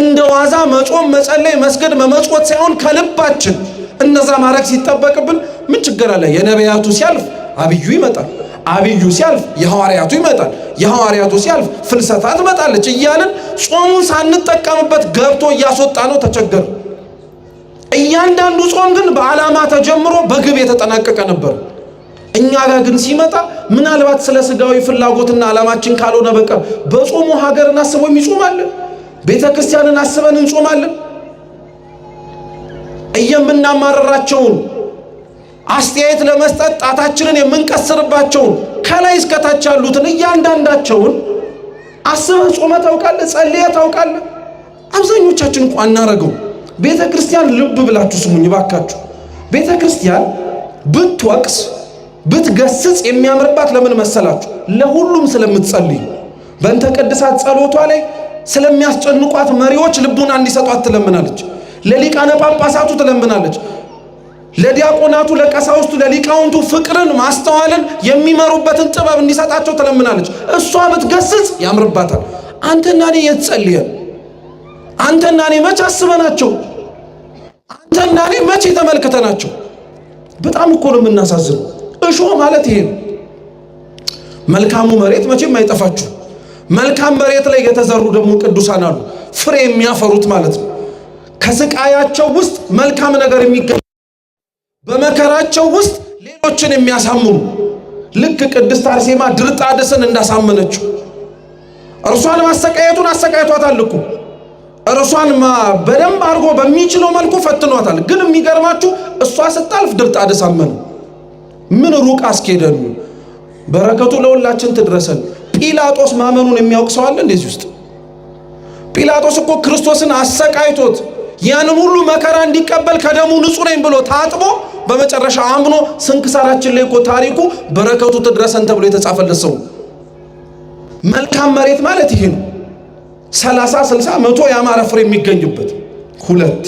እንደ ዋዛ መጾም፣ መጸለይ፣ መስገድ፣ መመጽወት ሳይሆን ከልባችን እነዛ ማድረግ ሲጠበቅብን ምን ችግር አለ? የነቢያቱ ሲያልፍ አብዩ ይመጣል። አብዩ ሲያልፍ የሐዋርያቱ ይመጣል። የሐዋርያቱ ሲያልፍ ፍልሰታ ትመጣለች እያልን ጾሙን ሳንጠቀምበት ገብቶ እያስወጣ ነው። ተቸገር። እያንዳንዱ ጾም ግን በዓላማ ተጀምሮ በግብ የተጠናቀቀ ነበር። እኛ ጋር ግን ሲመጣ ምናልባት ስለ ስጋዊ ፍላጎትና ዓላማችን ካልሆነ በቀር በጾሙ ሀገርን አስቦ የሚጾም አለ? ቤተ ክርስቲያንን አስበን እንጾማለን? እየምናማረራቸውን አስተያየት ለመስጠት ጣታችንን የምንቀስርባቸውን ከላይ እስከታች ያሉትን እያንዳንዳቸውን አስበህ ጾመህ ታውቃለህ? ጸልየህ ታውቃለህ? አብዛኞቻችን እንኳ አናረገው። ቤተ ክርስቲያን ልብ ብላችሁ ስሙኝ ባካችሁ። ቤተ ክርስቲያን ብትወቅስ ብትገስጽ የሚያምርባት ለምን መሰላችሁ? ለሁሉም ስለምትጸልይ። በእንተ ቅድሳት ጸሎቷ ላይ ስለሚያስጨንቋት መሪዎች ልቡና እንዲሰጧት ትለምናለች። ለሊቃነ ጳጳሳቱ ትለምናለች። ለዲያቆናቱ፣ ለቀሳውስቱ፣ ለሊቃውንቱ ፍቅርን ማስተዋልን የሚመሩበትን ጥበብ እንዲሰጣቸው ትለምናለች። እሷ ብትገስጽ ያምርባታል። አንተና እኔ የት ጸልየን? አንተና እኔ መቼ አስበናቸው? አንተና እኔ መቼ ተመልክተናቸው? በጣም እኮ ነው የምናሳዝነው። እሾህ ማለት ይሄ ነው። መልካሙ መሬት መቼም አይጠፋችሁ። መልካም መሬት ላይ የተዘሩ ደግሞ ቅዱሳን አሉ፣ ፍሬ የሚያፈሩት ማለት ነው። ከስቃያቸው ውስጥ መልካም ነገር የሚገኝ፣ በመከራቸው ውስጥ ሌሎችን የሚያሳምኑ፣ ልክ ቅድስት አርሴማ ድርጣድስን እንዳሳመነችው። እርሷን ማሰቃየቱን አሰቃይቷታል እኮ፣ እርሷን በደንብ አድርጎ በሚችለው መልኩ ፈትኗታል። ግን የሚገርማችሁ እሷ ስታልፍ ድርጣድስ አመነ። ምን ሩቅ አስኬደን። በረከቱ ለሁላችን ትድረሰን። ጲላጦስ ማመኑን የሚያውቅ ሰው አለ እንደዚህ ውስጥ? ጲላጦስ እኮ ክርስቶስን አሰቃይቶት ያንን ሁሉ መከራ እንዲቀበል ከደሙ ንጹሕ ነኝ ብሎ ታጥቦ በመጨረሻ አምኖ ስንክሳራችን ላይ እኮ ታሪኩ በረከቱ ትድረሰን ተብሎ የተጻፈለት ሰው። መልካም መሬት ማለት ይሄ ነው። 30፣ 60፣ 100 ያማረ ፍሬ የሚገኝበት። ሁለት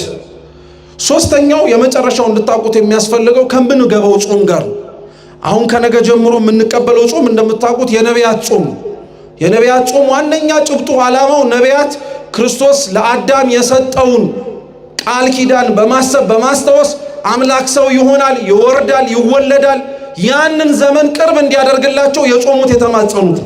ሶስተኛው የመጨረሻው እንድታውቁት የሚያስፈልገው ከምንገባው ጾም ጋር ነው። አሁን ከነገ ጀምሮ የምንቀበለው ጾም እንደምታውቁት የነቢያት ጾም ነው። የነቢያት ጾም ዋነኛ ጭብጡ ዓላማው ነቢያት ክርስቶስ ለአዳም የሰጠውን ቃል ኪዳን በማሰብ በማስታወስ አምላክ ሰው ይሆናል፣ ይወርዳል፣ ይወለዳል። ያንን ዘመን ቅርብ እንዲያደርግላቸው የጾሙት የተማጸኑት።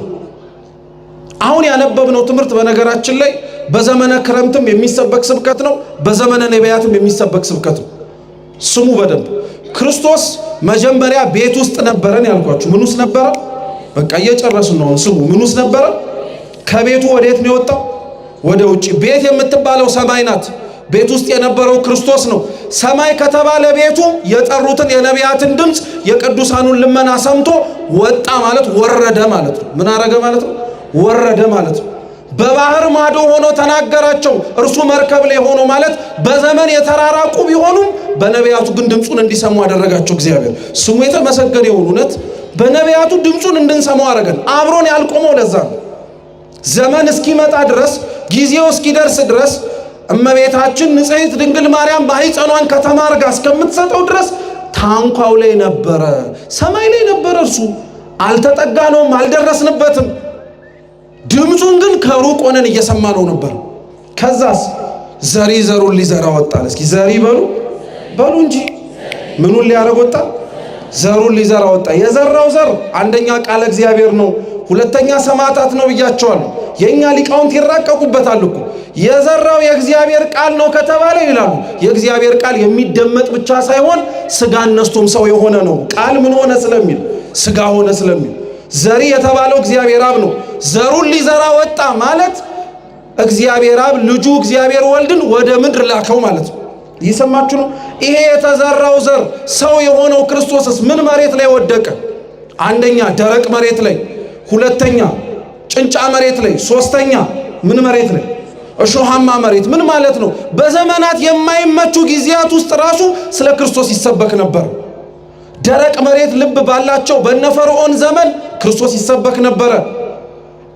አሁን ያነበብነው ትምህርት በነገራችን ላይ በዘመነ ክረምትም የሚሰበክ ስብከት ነው። በዘመነ ነቢያትም የሚሰበክ ስብከት ነው። ስሙ በደንብ። ክርስቶስ መጀመሪያ ቤት ውስጥ ነበረን ያልኳችሁ ምን ውስጥ ነበረ? በቃ እየጨረስን ነው። ስሙ፣ ምን ውስጥ ነበረ? ከቤቱ ወዴት ነው የወጣው? ወደ ውጭ። ቤት የምትባለው ሰማይ ናት። ቤት ውስጥ የነበረው ክርስቶስ ነው። ሰማይ ከተባለ ቤቱ የጠሩትን የነቢያትን ድምፅ የቅዱሳኑን ልመና ሰምቶ ወጣ ማለት ወረደ ማለት ነው። ምን አረገ ማለት ነው? ወረደ ማለት ነው። በባህር ማዶ ሆኖ ተናገራቸው። እርሱ መርከብ ላይ ሆኖ ማለት በዘመን የተራራቁ ቢሆኑም በነቢያቱ ግን ድምፁን እንዲሰሙ አደረጋቸው። እግዚአብሔር ስሙ የተመሰገነ ይሁን። እውነት በነቢያቱ ድምፁን እንድንሰማው አደረገን። አብሮን ያልቆመው ለዛ ነው። ዘመን እስኪመጣ ድረስ፣ ጊዜው እስኪደርስ ድረስ፣ እመቤታችን ንጽሕት ድንግል ማርያም ማኅፀኗን ከተማ አድርጋ እስከምትሰጠው ድረስ ታንኳው ላይ ነበረ፣ ሰማይ ላይ ነበረ። እርሱ አልተጠጋነውም፣ አልደረስንበትም። ድምፁን ግን ከሩቅ ሆነን እየሰማነው ነበር። ከዛስ ዘሪ ዘሩን ሊዘራ ወጣል። እስኪ ዘሪ በሉ በሉ እንጂ። ምኑን ሊያደርግ ወጣ? ዘሩን ሊዘራ ወጣ። የዘራው ዘር አንደኛ ቃለ እግዚአብሔር ነው። ሁለተኛ ሰማዕታት ነው ብያቸዋለሁ። የእኛ ሊቃውንት ይራቀቁበታል እኮ። የዘራው የእግዚአብሔር ቃል ነው ከተባለ ይላሉ፣ የእግዚአብሔር ቃል የሚደመጥ ብቻ ሳይሆን ስጋ ነስቶም ሰው የሆነ ነው። ቃል ምን ሆነ ስለሚል፣ ስጋ ሆነ ስለሚል፣ ዘሪ የተባለው እግዚአብሔር አብ ነው። ዘሩን ሊዘራ ወጣ ማለት እግዚአብሔር አብ ልጁ እግዚአብሔር ወልድን ወደ ምድር ላከው ማለት ነው። እየሰማችሁ ነው። ይሄ የተዘራው ዘር ሰው የሆነው ክርስቶስስ ምን መሬት ላይ ወደቀ? አንደኛ ደረቅ መሬት ላይ፣ ሁለተኛ ጭንጫ መሬት ላይ፣ ሶስተኛ ምን መሬት ላይ? እሾሃማ መሬት። ምን ማለት ነው? በዘመናት የማይመቹ ጊዜያት ውስጥ ራሱ ስለ ክርስቶስ ይሰበክ ነበር። ደረቅ መሬት ልብ ባላቸው በነ ፈርዖን ዘመን ክርስቶስ ይሰበክ ነበረ።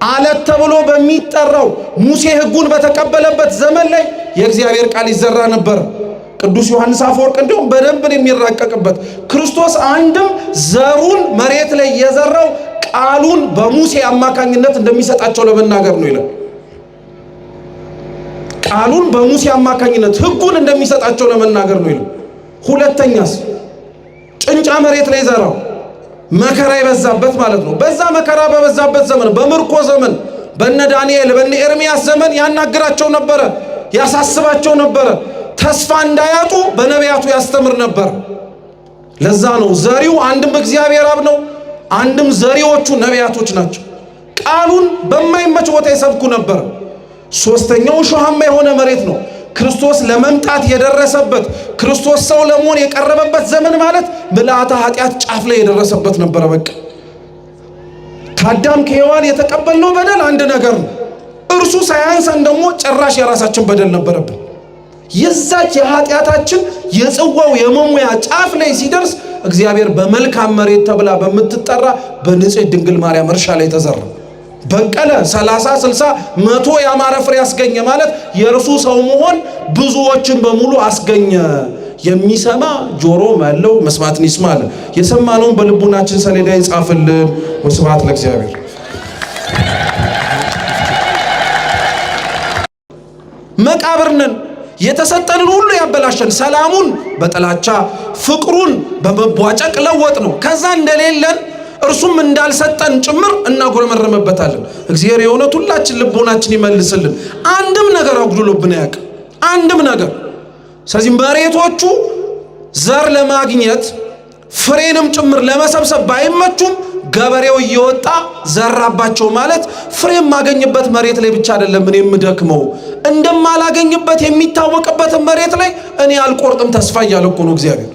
አለት ተብሎ በሚጠራው ሙሴ ሕጉን በተቀበለበት ዘመን ላይ የእግዚአብሔር ቃል ይዘራ ነበር። ቅዱስ ዮሐንስ አፈወርቅ እንዲሁም በደንብ የሚራቀቅበት ክርስቶስ አንድም ዘሩን መሬት ላይ የዘራው ቃሉን በሙሴ አማካኝነት እንደሚሰጣቸው ለመናገር ነው ይላል። ቃሉን በሙሴ አማካኝነት ሕጉን እንደሚሰጣቸው ለመናገር ነው ይላል። ሁለተኛስ ጭንጫ መሬት ላይ ዘራው፣ መከራ የበዛበት ማለት ነው። በዛ መከራ በበዛበት ዘመን፣ በምርኮ ዘመን፣ በነ ዳንኤል በነ ኤርሚያስ ዘመን ያናግራቸው ነበረ፣ ያሳስባቸው ነበረ። ተስፋ እንዳያጡ በነቢያቱ ያስተምር ነበር። ለዛ ነው ዘሪው አንድም እግዚአብሔር አብ ነው፣ አንድም ዘሪዎቹ ነቢያቶች ናቸው። ቃሉን በማይመች ቦታ ይሰብኩ ነበር። ሶስተኛው እሾሃማ የሆነ መሬት ነው። ክርስቶስ ለመምጣት የደረሰበት፣ ክርስቶስ ሰው ለመሆን የቀረበበት ዘመን ማለት ምልአተ ኃጢአት ጫፍ ላይ የደረሰበት ነበረ። በቃ ከአዳም ከሔዋን የተቀበልነው በደል አንድ ነገር ነው። እርሱ ሳያንሰን ደግሞ ጭራሽ የራሳችን በደል ነበረብን። የዛች የኃጢአታችን የጽዋው የመሙያ ጫፍ ላይ ሲደርስ እግዚአብሔር በመልካም መሬት ተብላ በምትጠራ በንጽሕት ድንግል ማርያም እርሻ ላይ ተዘራ። በቀለ፣ 30፣ 60፣ 100 ያማረ ፍሬ ያስገኘ ማለት የእርሱ ሰው መሆን ብዙዎችን በሙሉ አስገኘ። የሚሰማ ጆሮ ያለው መስማትን ይስማ አለ። የሰማነውን በልቡናችን ሰሌዳ ይጻፍልን። ወስብሐት ለእግዚአብሔር። መቃብር ነን። የተሰጠንን ሁሉ ያበላሸን፣ ሰላሙን በጥላቻ፣ ፍቅሩን በመቧጨቅ ለወጥ ነው። ከዛ እንደሌለን እርሱም እንዳልሰጠን ጭምር እናጉረመረመበታለን። እግዚአብሔር የእውነት ሁላችን ልቦናችን ይመልስልን። አንድም ነገር አጉድሎብን አያውቅም። አንድም ነገር። ስለዚህ መሬቶቹ ዘር ለማግኘት ፍሬንም ጭምር ለመሰብሰብ ባይመቹም ገበሬው እየወጣ ዘራባቸው ማለት ፍሬ የማገኝበት መሬት ላይ ብቻ አይደለም እኔ የምደክመው፣ እንደማላገኝበት የሚታወቅበትን መሬት ላይ እኔ አልቆርጥም ተስፋ እያለ እኮ ነው እግዚአብሔር።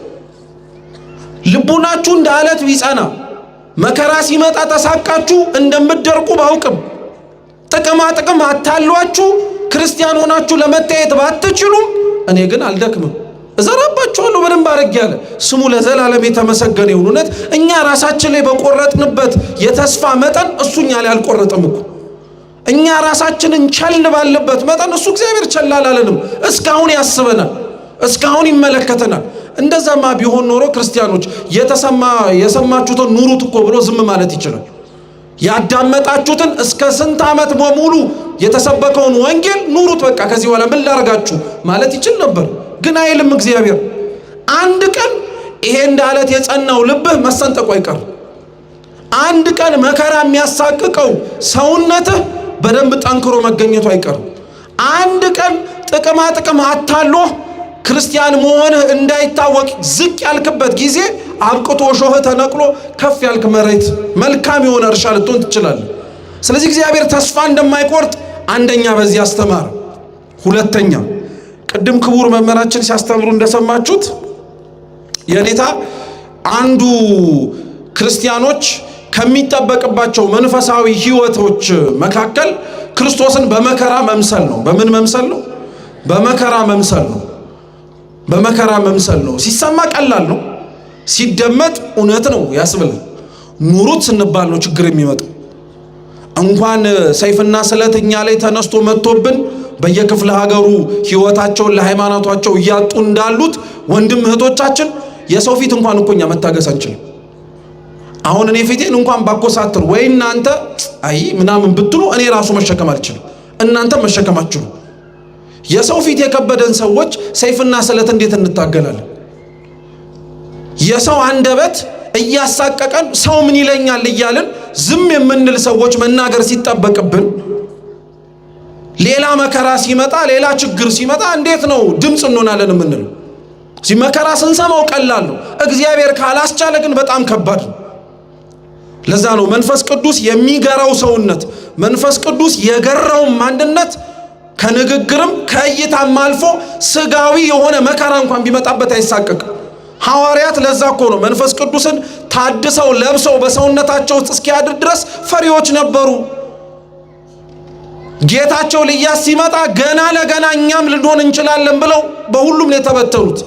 ልቡናችሁ እንደ አለት ቢጸና፣ መከራ ሲመጣ ተሳቃችሁ እንደምትደርቁ ባውቅም፣ ጥቅማ ጥቅም አታሏችሁ ክርስቲያን ሆናችሁ ለመታየት ባትችሉም እኔ ግን አልደክምም፣ እዘራባችኋለሁ በደንብ አድርጌ አለ። ስሙ ለዘላለም የተመሰገነ ይሁን። እውነት እኛ ራሳችን ላይ በቆረጥንበት የተስፋ መጠን እሱ እኛ ላይ አልቆረጠም እኮ። እኛ ራሳችንን ቸል ባለበት መጠን እሱ እግዚአብሔር ቸል አላለንም። እስካሁን ያስበናል፣ እስካሁን ይመለከተናል። እንደዛማ ቢሆን ኖሮ ክርስቲያኖች የተሰማ የሰማችሁትን ኑሩት እኮ ብሎ ዝም ማለት ይችላል። ያዳመጣችሁትን እስከ ስንት ዓመት በሙሉ የተሰበከውን ወንጌል ኑሩት፣ በቃ ከዚህ በኋላ ምን ላርጋችሁ ማለት ይችል ነበር። ግን አይልም እግዚአብሔር። አንድ ቀን ይሄ እንደ አለት የጸናው ልብህ መሰንጠቁ አይቀርም። አንድ ቀን መከራ የሚያሳቅቀው ሰውነትህ በደንብ ጠንክሮ መገኘቱ አይቀርም። አንድ ቀን ጥቅማ ጥቅም አታሎህ ክርስቲያን መሆንህ እንዳይታወቅ ዝቅ ያልክበት ጊዜ አብቅቶ ሾህ ተነቅሎ ከፍ ያልክ መሬት መልካም የሆነ እርሻ ልትሆን ትችላለህ። ስለዚህ እግዚአብሔር ተስፋ እንደማይቆርጥ አንደኛ በዚህ አስተማረ። ሁለተኛ ቅድም ክቡር መምህራችን ሲያስተምሩ እንደሰማችሁት የኔታ አንዱ ክርስቲያኖች ከሚጠበቅባቸው መንፈሳዊ ሕይወቶች መካከል ክርስቶስን በመከራ መምሰል ነው። በምን መምሰል ነው? በመከራ መምሰል ነው። በመከራ መምሰል ነው። ሲሰማ ቀላል ነው፣ ሲደመጥ እውነት ነው ያስብላል። ኑሩት ስንባል ነው ችግር የሚመጣው። እንኳን ሰይፍና ስለት እኛ ላይ ተነስቶ መጥቶብን በየክፍለ ሀገሩ ሕይወታቸውን ለሃይማኖታቸው እያጡ እንዳሉት ወንድም እህቶቻችን የሰው ፊት እንኳን እኮ እኛ መታገስ አንችልም። አሁን እኔ ፊቴን እንኳን ባኮሳትር ወይ እናንተ አይ ምናምን ብትሉ እኔ ራሱ መሸከም አልችልም፣ እናንተ መሸከም አትችሉ። የሰው ፊት የከበደን ሰዎች ሰይፍና ስለት እንዴት እንታገላለን? የሰው አንደበት እያሳቀቀን ሰው ምን ይለኛል እያልን ዝም የምንል ሰዎች መናገር ሲጠበቅብን ሌላ መከራ ሲመጣ፣ ሌላ ችግር ሲመጣ እንዴት ነው ድምፅ እንሆናለን የምንለው? መከራ ስንሰማው ቀላል ነው። እግዚአብሔር ካላስቻለ ግን በጣም ከባድ ነው። ለዛ ነው መንፈስ ቅዱስ የሚገራው ሰውነት፣ መንፈስ ቅዱስ የገራው ማንነት ከንግግርም ከእይታም አልፎ ስጋዊ የሆነ መከራ እንኳን ቢመጣበት አይሳቀቅም። ሐዋርያት ለዛ እኮ ነው መንፈስ ቅዱስን ታድሰው ለብሰው በሰውነታቸው ውስጥ እስኪያድር ድረስ ፈሪዎች ነበሩ። ጌታቸው ሊያዝ ሲመጣ ገና ለገና እኛም ልንሆን እንችላለን ብለው በሁሉም ነው የተበተኑት።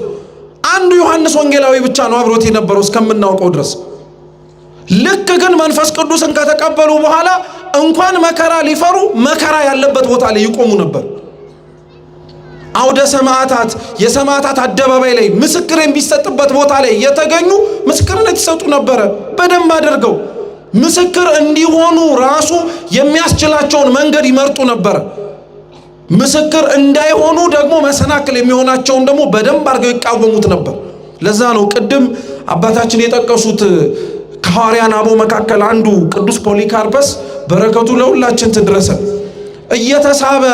አንዱ ዮሐንስ ወንጌላዊ ብቻ ነው አብሮት የነበረው እስከምናውቀው ድረስ። ልክ ግን መንፈስ ቅዱስን ከተቀበሉ በኋላ እንኳን መከራ ሊፈሩ መከራ ያለበት ቦታ ላይ ይቆሙ ነበር። አውደ ሰማዕታት፣ የሰማዕታት አደባባይ ላይ ምስክር የሚሰጥበት ቦታ ላይ የተገኙ ምስክርነት ይሰጡ ነበረ። በደንብ አድርገው ምስክር እንዲሆኑ ራሱ የሚያስችላቸውን መንገድ ይመርጡ ነበር። ምስክር እንዳይሆኑ ደግሞ መሰናክል የሚሆናቸውን ደግሞ በደንብ አድርገው ይቃወሙት ነበር። ለዛ ነው ቅድም አባታችን የጠቀሱት ከሐዋርያን አበው መካከል አንዱ ቅዱስ ፖሊካርፐስ፣ በረከቱ ለሁላችን ትድረሰን፣ እየተሳበ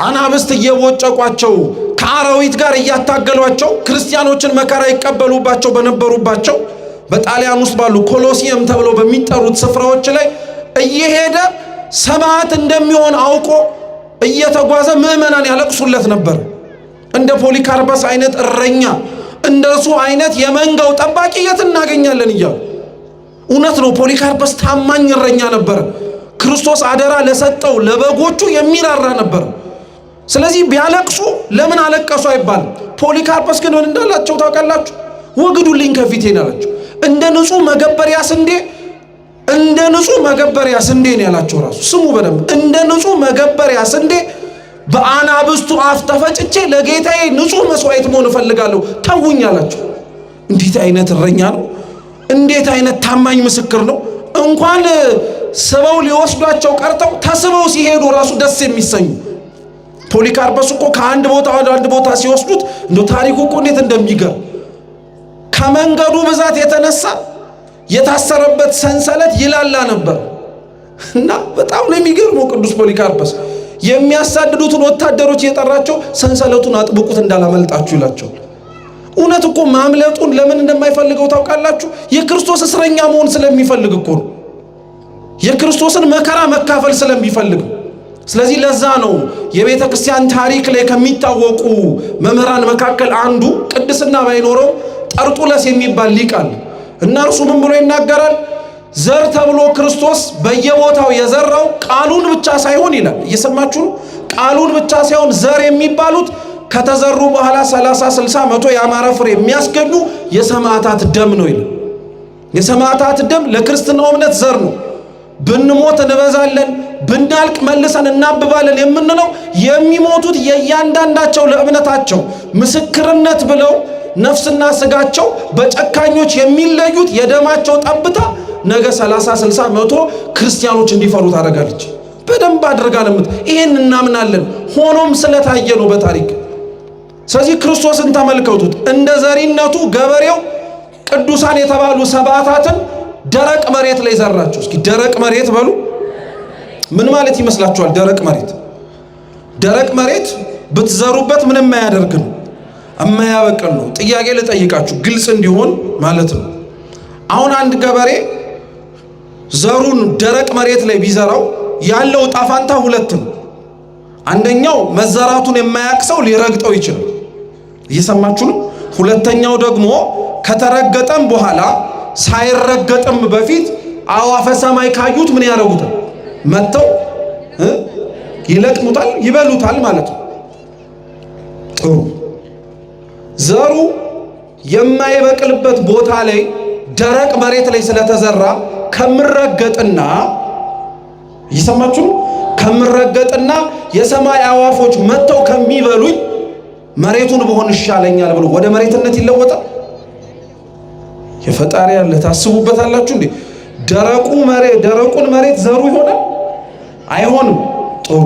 አናብስት እየቦጨቋቸው ከአራዊት ጋር እያታገሏቸው ክርስቲያኖችን መከራ ይቀበሉባቸው በነበሩባቸው በጣሊያን ውስጥ ባሉ ኮሎሲየም ተብለው በሚጠሩት ስፍራዎች ላይ እየሄደ ሰማዕት እንደሚሆን አውቆ እየተጓዘ ምዕመናን ያለቅሱለት ነበር። እንደ ፖሊካርፐስ አይነት እረኛ፣ እንደሱ አይነት የመንጋው ጠባቂ የት እናገኛለን እያሉ። እውነት ነው፣ ፖሊካርፐስ ታማኝ እረኛ ነበር። ክርስቶስ አደራ ለሰጠው ለበጎቹ የሚራራ ነበር። ስለዚህ ቢያለቅሱ ለምን አለቀሱ አይባልም። ፖሊካርፐስ ግን ምን እንዳላቸው ታውቃላችሁ? ወግዱልኝ ከፊቴ አላቸው። እንደ ንጹህ መገበሪያ ስንዴ፣ እንደ ንጹህ መገበሪያ ስንዴ ነው ያላቸው። ራሱ ስሙ በደንብ፣ እንደ ንጹህ መገበሪያ ስንዴ በአናብስቱ አፍ ተፈጭቼ ለጌታዬ ንጹህ መስዋዕት መሆን እፈልጋለሁ፣ ተውኝ አላቸው። እንዴት አይነት እረኛ ነው! እንዴት አይነት ታማኝ ምስክር ነው! እንኳን ስበው ሊወስዷቸው ቀርተው ተስበው ሲሄዱ ራሱ ደስ የሚሰኙ። ፖሊካርፐስ እኮ ከአንድ ቦታ ወደ አንድ ቦታ ሲወስዱት እንደ ታሪኩ እኮ እንዴት እንደሚገርም፣ ከመንገዱ ብዛት የተነሳ የታሰረበት ሰንሰለት ይላላ ነበር። እና በጣም ነው የሚገርመው፣ ቅዱስ ፖሊካርፐስ የሚያሳድዱትን ወታደሮች የጠራቸው ሰንሰለቱን አጥብቁት እንዳላመልጣችሁ ይላቸዋል። እውነት እኮ ማምለጡን ለምን እንደማይፈልገው ታውቃላችሁ? የክርስቶስ እስረኛ መሆን ስለሚፈልግ እኮ ነው። የክርስቶስን መከራ መካፈል ስለሚፈልግ። ስለዚህ ለዛ ነው የቤተ ክርስቲያን ታሪክ ላይ ከሚታወቁ መምህራን መካከል አንዱ ቅድስና ባይኖረው ጠርጡለስ የሚባል ሊቅ አለ። እና እርሱ ምን ብሎ ይናገራል? ዘር ተብሎ ክርስቶስ በየቦታው የዘራው ቃሉን ብቻ ሳይሆን ይላል። እየሰማችሁ ነው። ቃሉን ብቻ ሳይሆን ዘር የሚባሉት ከተዘሩ በኋላ 30፣ 60፣ 100 ያማረ ፍሬ የሚያስገኙ የሰማዕታት ደም ነው ይላል። የሰማዕታት ደም ለክርስትናው እምነት ዘር ነው። ብንሞት እንበዛለን፣ ብናልቅ መልሰን እናብባለን የምንለው የሚሞቱት የእያንዳንዳቸው ለእምነታቸው ምስክርነት ብለው ነፍስና ስጋቸው በጨካኞች የሚለዩት የደማቸው ጠብታ ነገ 30፣ 60፣ 100 ክርስቲያኖች እንዲፈሩ ታደርጋለች። በደንብ አድርጋ ነው። ይሄን እናምናለን። ሆኖም ስለታየ ነው በታሪክ። ስለዚህ ክርስቶስን ተመልከቱት። እንደ ዘሪነቱ ገበሬው ቅዱሳን የተባሉ ሰማዕታትን ደረቅ መሬት ላይ ዘራቸው። እስኪ ደረቅ መሬት በሉ። ምን ማለት ይመስላችኋል? ደረቅ መሬት፣ ደረቅ መሬት ብትዘሩበት ምንም የማያደርግ ነው፣ የማያበቅል ነው። ጥያቄ ልጠይቃችሁ ግልጽ እንዲሆን ማለት ነው። አሁን አንድ ገበሬ ዘሩን ደረቅ መሬት ላይ ቢዘራው ያለው ዕጣ ፋንታ ሁለት ነው። አንደኛው መዘራቱን የማያውቅ ሰው ሊረግጠው ይችላል። እየሰማችሁ ነው። ሁለተኛው ደግሞ ከተረገጠም በኋላ ሳይረገጥም በፊት አዕዋፈ ሰማይ ካዩት ምን ያደርጉታል? መጥተው ይለቅሙታል፣ ይበሉታል ማለት ነው። ጥሩ፣ ዘሩ የማይበቅልበት ቦታ ላይ ደረቅ መሬት ላይ ስለተዘራ ከምረገጥና፣ እየሰማችሁ ነው፣ ከምረገጥና የሰማይ አዕዋፎች መጥተው ከሚበሉኝ መሬቱን ብሆን ይሻለኛል ብሎ ወደ መሬትነት ይለወጣል። የፈጣሪ ያለ፣ ታስቡበታላችሁ እንዴ? ደረቁ መሬት፣ ደረቁን መሬት ዘሩ ይሆናል? አይሆንም። ጥሩ፣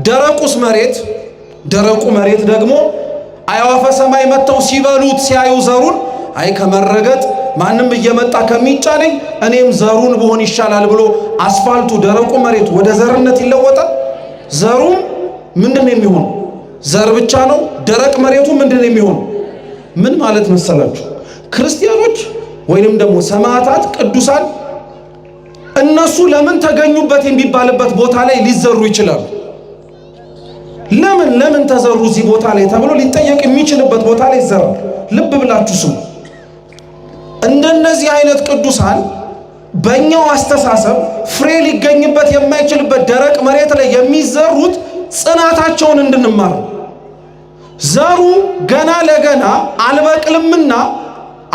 ደረቁስ መሬት፣ ደረቁ መሬት ደግሞ አዕዋፈ ሰማይ መጥተው ሲበሉት ሲያዩ ዘሩን አይ ከመረገጥ ማንም እየመጣ ከሚጫነኝ እኔም ዘሩን ብሆን ይሻላል ብሎ አስፋልቱ ደረቁ መሬት ወደ ዘርነት ይለወጣል። ዘሩም ምንድን ነው የሚሆነው? ዘር ብቻ ነው። ደረቅ መሬቱ ምንድን ነው የሚሆነው? ምን ማለት መሰላችሁ? ክርስቲያኖች ወይንም ደግሞ ሰማዕታት፣ ቅዱሳን እነሱ ለምን ተገኙበት የሚባልበት ቦታ ላይ ሊዘሩ ይችላሉ። ለምን ለምን ተዘሩ እዚህ ቦታ ላይ ተብሎ ሊጠየቅ የሚችልበት ቦታ ላይ ይዘራል። ልብ ብላችሁ ስሙ። እንደነዚህ አይነት ቅዱሳን በእኛው አስተሳሰብ ፍሬ ሊገኝበት የማይችልበት ደረቅ መሬት ላይ የሚዘሩት ጽናታቸውን እንድንማር ዘሩ ገና ለገና አልበቅልምና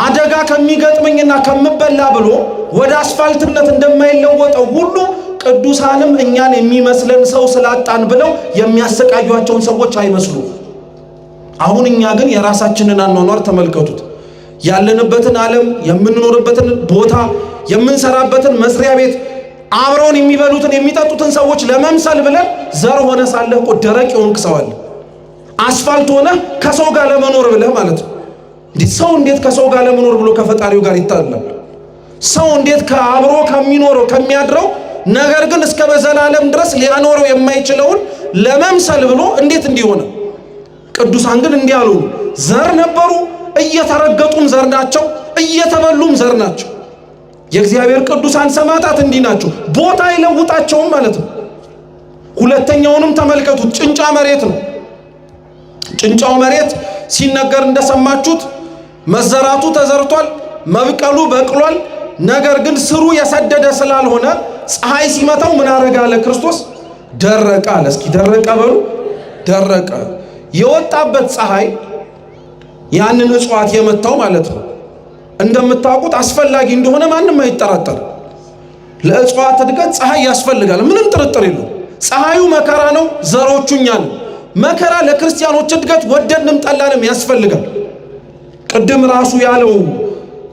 አደጋ ከሚገጥመኝና ከምበላ ብሎ ወደ አስፋልትነት እንደማይለወጠው ሁሉ ቅዱሳንም እኛን የሚመስለን ሰው ስላጣን ብለው የሚያሰቃዩቸውን ሰዎች አይመስሉ። አሁን እኛ ግን የራሳችንን አኗኗር ተመልከቱት። ያለንበትን ዓለም፣ የምንኖርበትን ቦታ፣ የምንሰራበትን መስሪያ ቤት፣ አብረውን የሚበሉትን የሚጠጡትን ሰዎች ለመምሰል ብለን ዘር ሆነ ሳለህ እኮ ደረቅ የሆንክ ሰው አለ። አስፋልት ሆነ ከሰው ጋር ለመኖር ብለህ ማለት ነው። እንዴ ሰው እንዴት ከሰው ጋር ለመኖር ብሎ ከፈጣሪው ጋር ይጣላል? ሰው እንዴት ከአብሮ ከሚኖረው ከሚያድረው ነገር ግን እስከ በዘላለም ድረስ ሊያኖረው የማይችለውን ለመምሰል ብሎ እንዴት እንዲሆነ? ቅዱሳን ግን እንዲህ አሉ። ዘር ነበሩ፣ እየተረገጡም ዘር ናቸው፣ እየተበሉም ዘር ናቸው። የእግዚአብሔር ቅዱሳን ሰማዕታት እንዲህ ናቸው። ቦታ አይለውጣቸውም ማለት ነው። ሁለተኛውንም ተመልከቱት። ጭንጫ መሬት ነው። ጭንጫው መሬት ሲነገር እንደሰማችሁት መዘራቱ ተዘርቷል፣ መብቀሉ በቅሏል። ነገር ግን ስሩ የሰደደ ስላልሆነ ፀሐይ ሲመታው ምን አረገ አለ ክርስቶስ? ደረቀ አለ። እስኪ ደረቀ በሉ። ደረቀ። የወጣበት ፀሐይ ያንን እጽዋት የመታው ማለት ነው። እንደምታውቁት አስፈላጊ እንደሆነ ማንም አይጠራጠር። ለእጽዋት እድገት ፀሐይ ያስፈልጋል፣ ምንም ጥርጥር የለው። ፀሐዩ መከራ ነው፣ ዘሮቹ እኛ ነው። መከራ ለክርስቲያኖች እድገት ወደድንም ጠላንም ያስፈልጋል። ቅድም ራሱ ያለው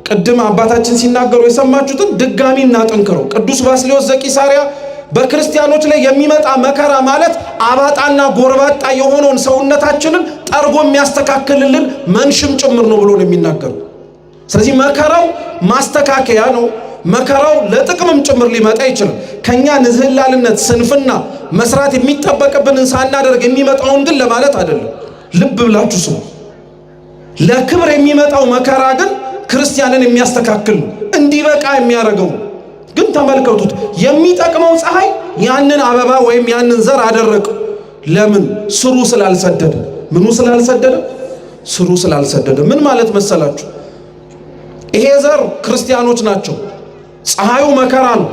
ቅድም አባታችን ሲናገሩ የሰማችሁትን ድጋሚ እናጠንክረው። ቅዱስ ባስልዮስ ዘቂሳርያ በክርስቲያኖች ላይ የሚመጣ መከራ ማለት አባጣና ጎርባጣ የሆነውን ሰውነታችንን ጠርጎ የሚያስተካክልልን መንሽም ጭምር ነው ብሎ ነው የሚናገሩ። ስለዚህ መከራው ማስተካከያ ነው። መከራው ለጥቅምም ጭምር ሊመጣ ይችላል። ከኛ ንዝህላልነት፣ ስንፍና፣ መስራት የሚጠበቅብንን ሳናደርግ የሚመጣውን ግን ለማለት አይደለም። ልብ ብላችሁ ስሙ። ለክብር የሚመጣው መከራ ግን ክርስቲያንን የሚያስተካክል ነው፣ እንዲበቃ የሚያደርገው ግን ተመልከቱት፣ የሚጠቅመው ፀሐይ ያንን አበባ ወይም ያንን ዘር አደረቀው። ለምን? ስሩ ስላልሰደደ። ምኑ ስላልሰደደ? ስሩ ስላልሰደደ። ምን ማለት መሰላችሁ? ይሄ ዘር ክርስቲያኖች ናቸው። ፀሐዩ መከራ ነው።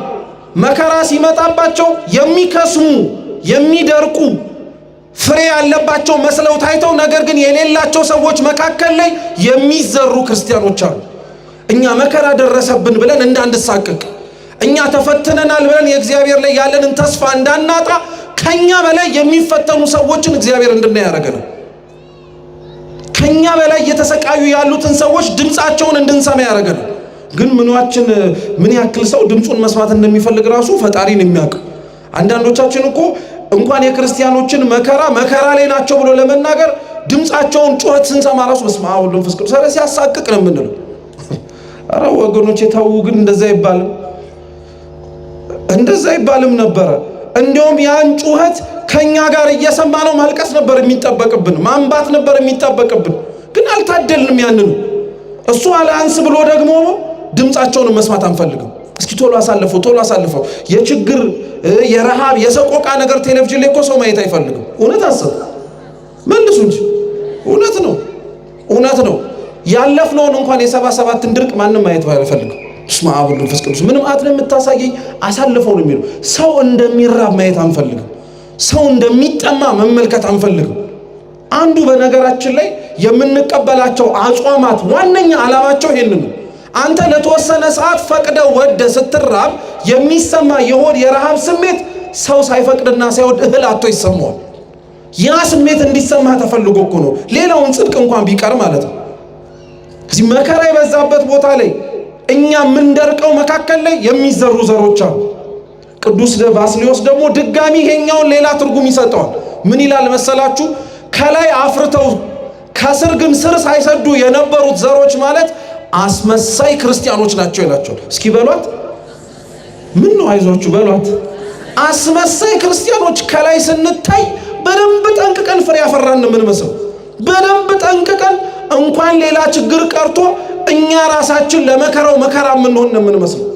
መከራ ሲመጣባቸው የሚከስሙ የሚደርቁ ፍሬ ያለባቸው መስለው ታይተው ነገር ግን የሌላቸው ሰዎች መካከል ላይ የሚዘሩ ክርስቲያኖች አሉ። እኛ መከራ ደረሰብን ብለን እንዳንሳቀቅ፣ እኛ ተፈትነናል ብለን የእግዚአብሔር ላይ ያለንን ተስፋ እንዳናጣ ከኛ በላይ የሚፈተኑ ሰዎችን እግዚአብሔር እንድናይ ያደረገናል። ከኛ በላይ እየተሰቃዩ ያሉትን ሰዎች ድምፃቸውን እንድንሰማ ያደረገናል። ግን ምኗችን ምን ያክል ሰው ድምፁን መስማት እንደሚፈልግ ራሱ ፈጣሪን የሚያውቅ። አንዳንዶቻችን እኮ እንኳን የክርስቲያኖችን መከራ መከራ ላይ ናቸው ብሎ ለመናገር ድምፃቸውን ጩኸት ስንሰማ ራሱ በስመ አብ ወወልድ ወመንፈስ ቅዱስ ኧረ ሲያሳቅቅ ነው የምንለው። ኧረ ወገኖቼ ተው፣ ግን እንደዛ አይባልም፣ እንደዛ አይባልም ነበረ። እንዲያውም ያን ጩኸት ከኛ ጋር እየሰማ ነው ማልቀስ ነበር የሚጠበቅብን፣ ማንባት ነበር የሚጠበቅብን። ግን አልታደልንም። ያንኑ እሱ አላንስ ብሎ ደግሞ ድምፃቸውን መስማት አንፈልግም። እስኪ ቶሎ አሳልፈው፣ ቶሎ አሳልፈው። የችግር የረሃብ የሰቆቃ ነገር ቴሌቪዥን ላይ እኮ ሰው ማየት አይፈልግም። እውነት አሰብ መልሱ እንጂ እውነት ነው፣ እውነት ነው። ያለፍነውን እንኳን የ77ን ድርቅ ማንም ማየት አይፈልግም። በስመ አብ ወወልድ ወመንፈስ ቅዱስ ምንም አት ነው የምታሳየኝ፣ አሳልፈው ነው የሚለው። ሰው እንደሚራብ ማየት አንፈልግም። ሰው እንደሚጠማ መመልከት አንፈልግም። አንዱ በነገራችን ላይ የምንቀበላቸው አጽዋማት ዋነኛ ዓላማቸው ይሄንን ነው። አንተ ለተወሰነ ሰዓት ፈቅደ ወደ ስትራብ የሚሰማ የሆድ የረሃብ ስሜት ሰው ሳይፈቅድና ሳይወድ እህል አጥቶ ይሰማዋል። ያ ስሜት እንዲሰማ ተፈልጎ እኮ ነው፣ ሌላውን ጽድቅ እንኳን ቢቀር ማለት ነው። እዚህ መከራ የበዛበት ቦታ ላይ እኛ የምንደርቀው መካከል ላይ የሚዘሩ ዘሮች አሉ። ቅዱስ ባስልዮስ ደግሞ ድጋሚ ይሄኛውን ሌላ ትርጉም ይሰጠዋል። ምን ይላል መሰላችሁ? ከላይ አፍርተው ከስር ግን ስር ሳይሰዱ የነበሩት ዘሮች ማለት አስመሳይ ክርስቲያኖች ናቸው ይላቸዋል። እስኪ በሏት፣ ምን ነው አይዟችሁ በሏት። አስመሳይ ክርስቲያኖች ከላይ ስንታይ በደንብ ጠንቅቀን ፍሬ ያፈራን የምንመስለው፣ በደንብ ጠንቅቀን እንኳን ሌላ ችግር ቀርቶ እኛ ራሳችን ለመከራው መከራ የምንሆን ነው የምንመስለው።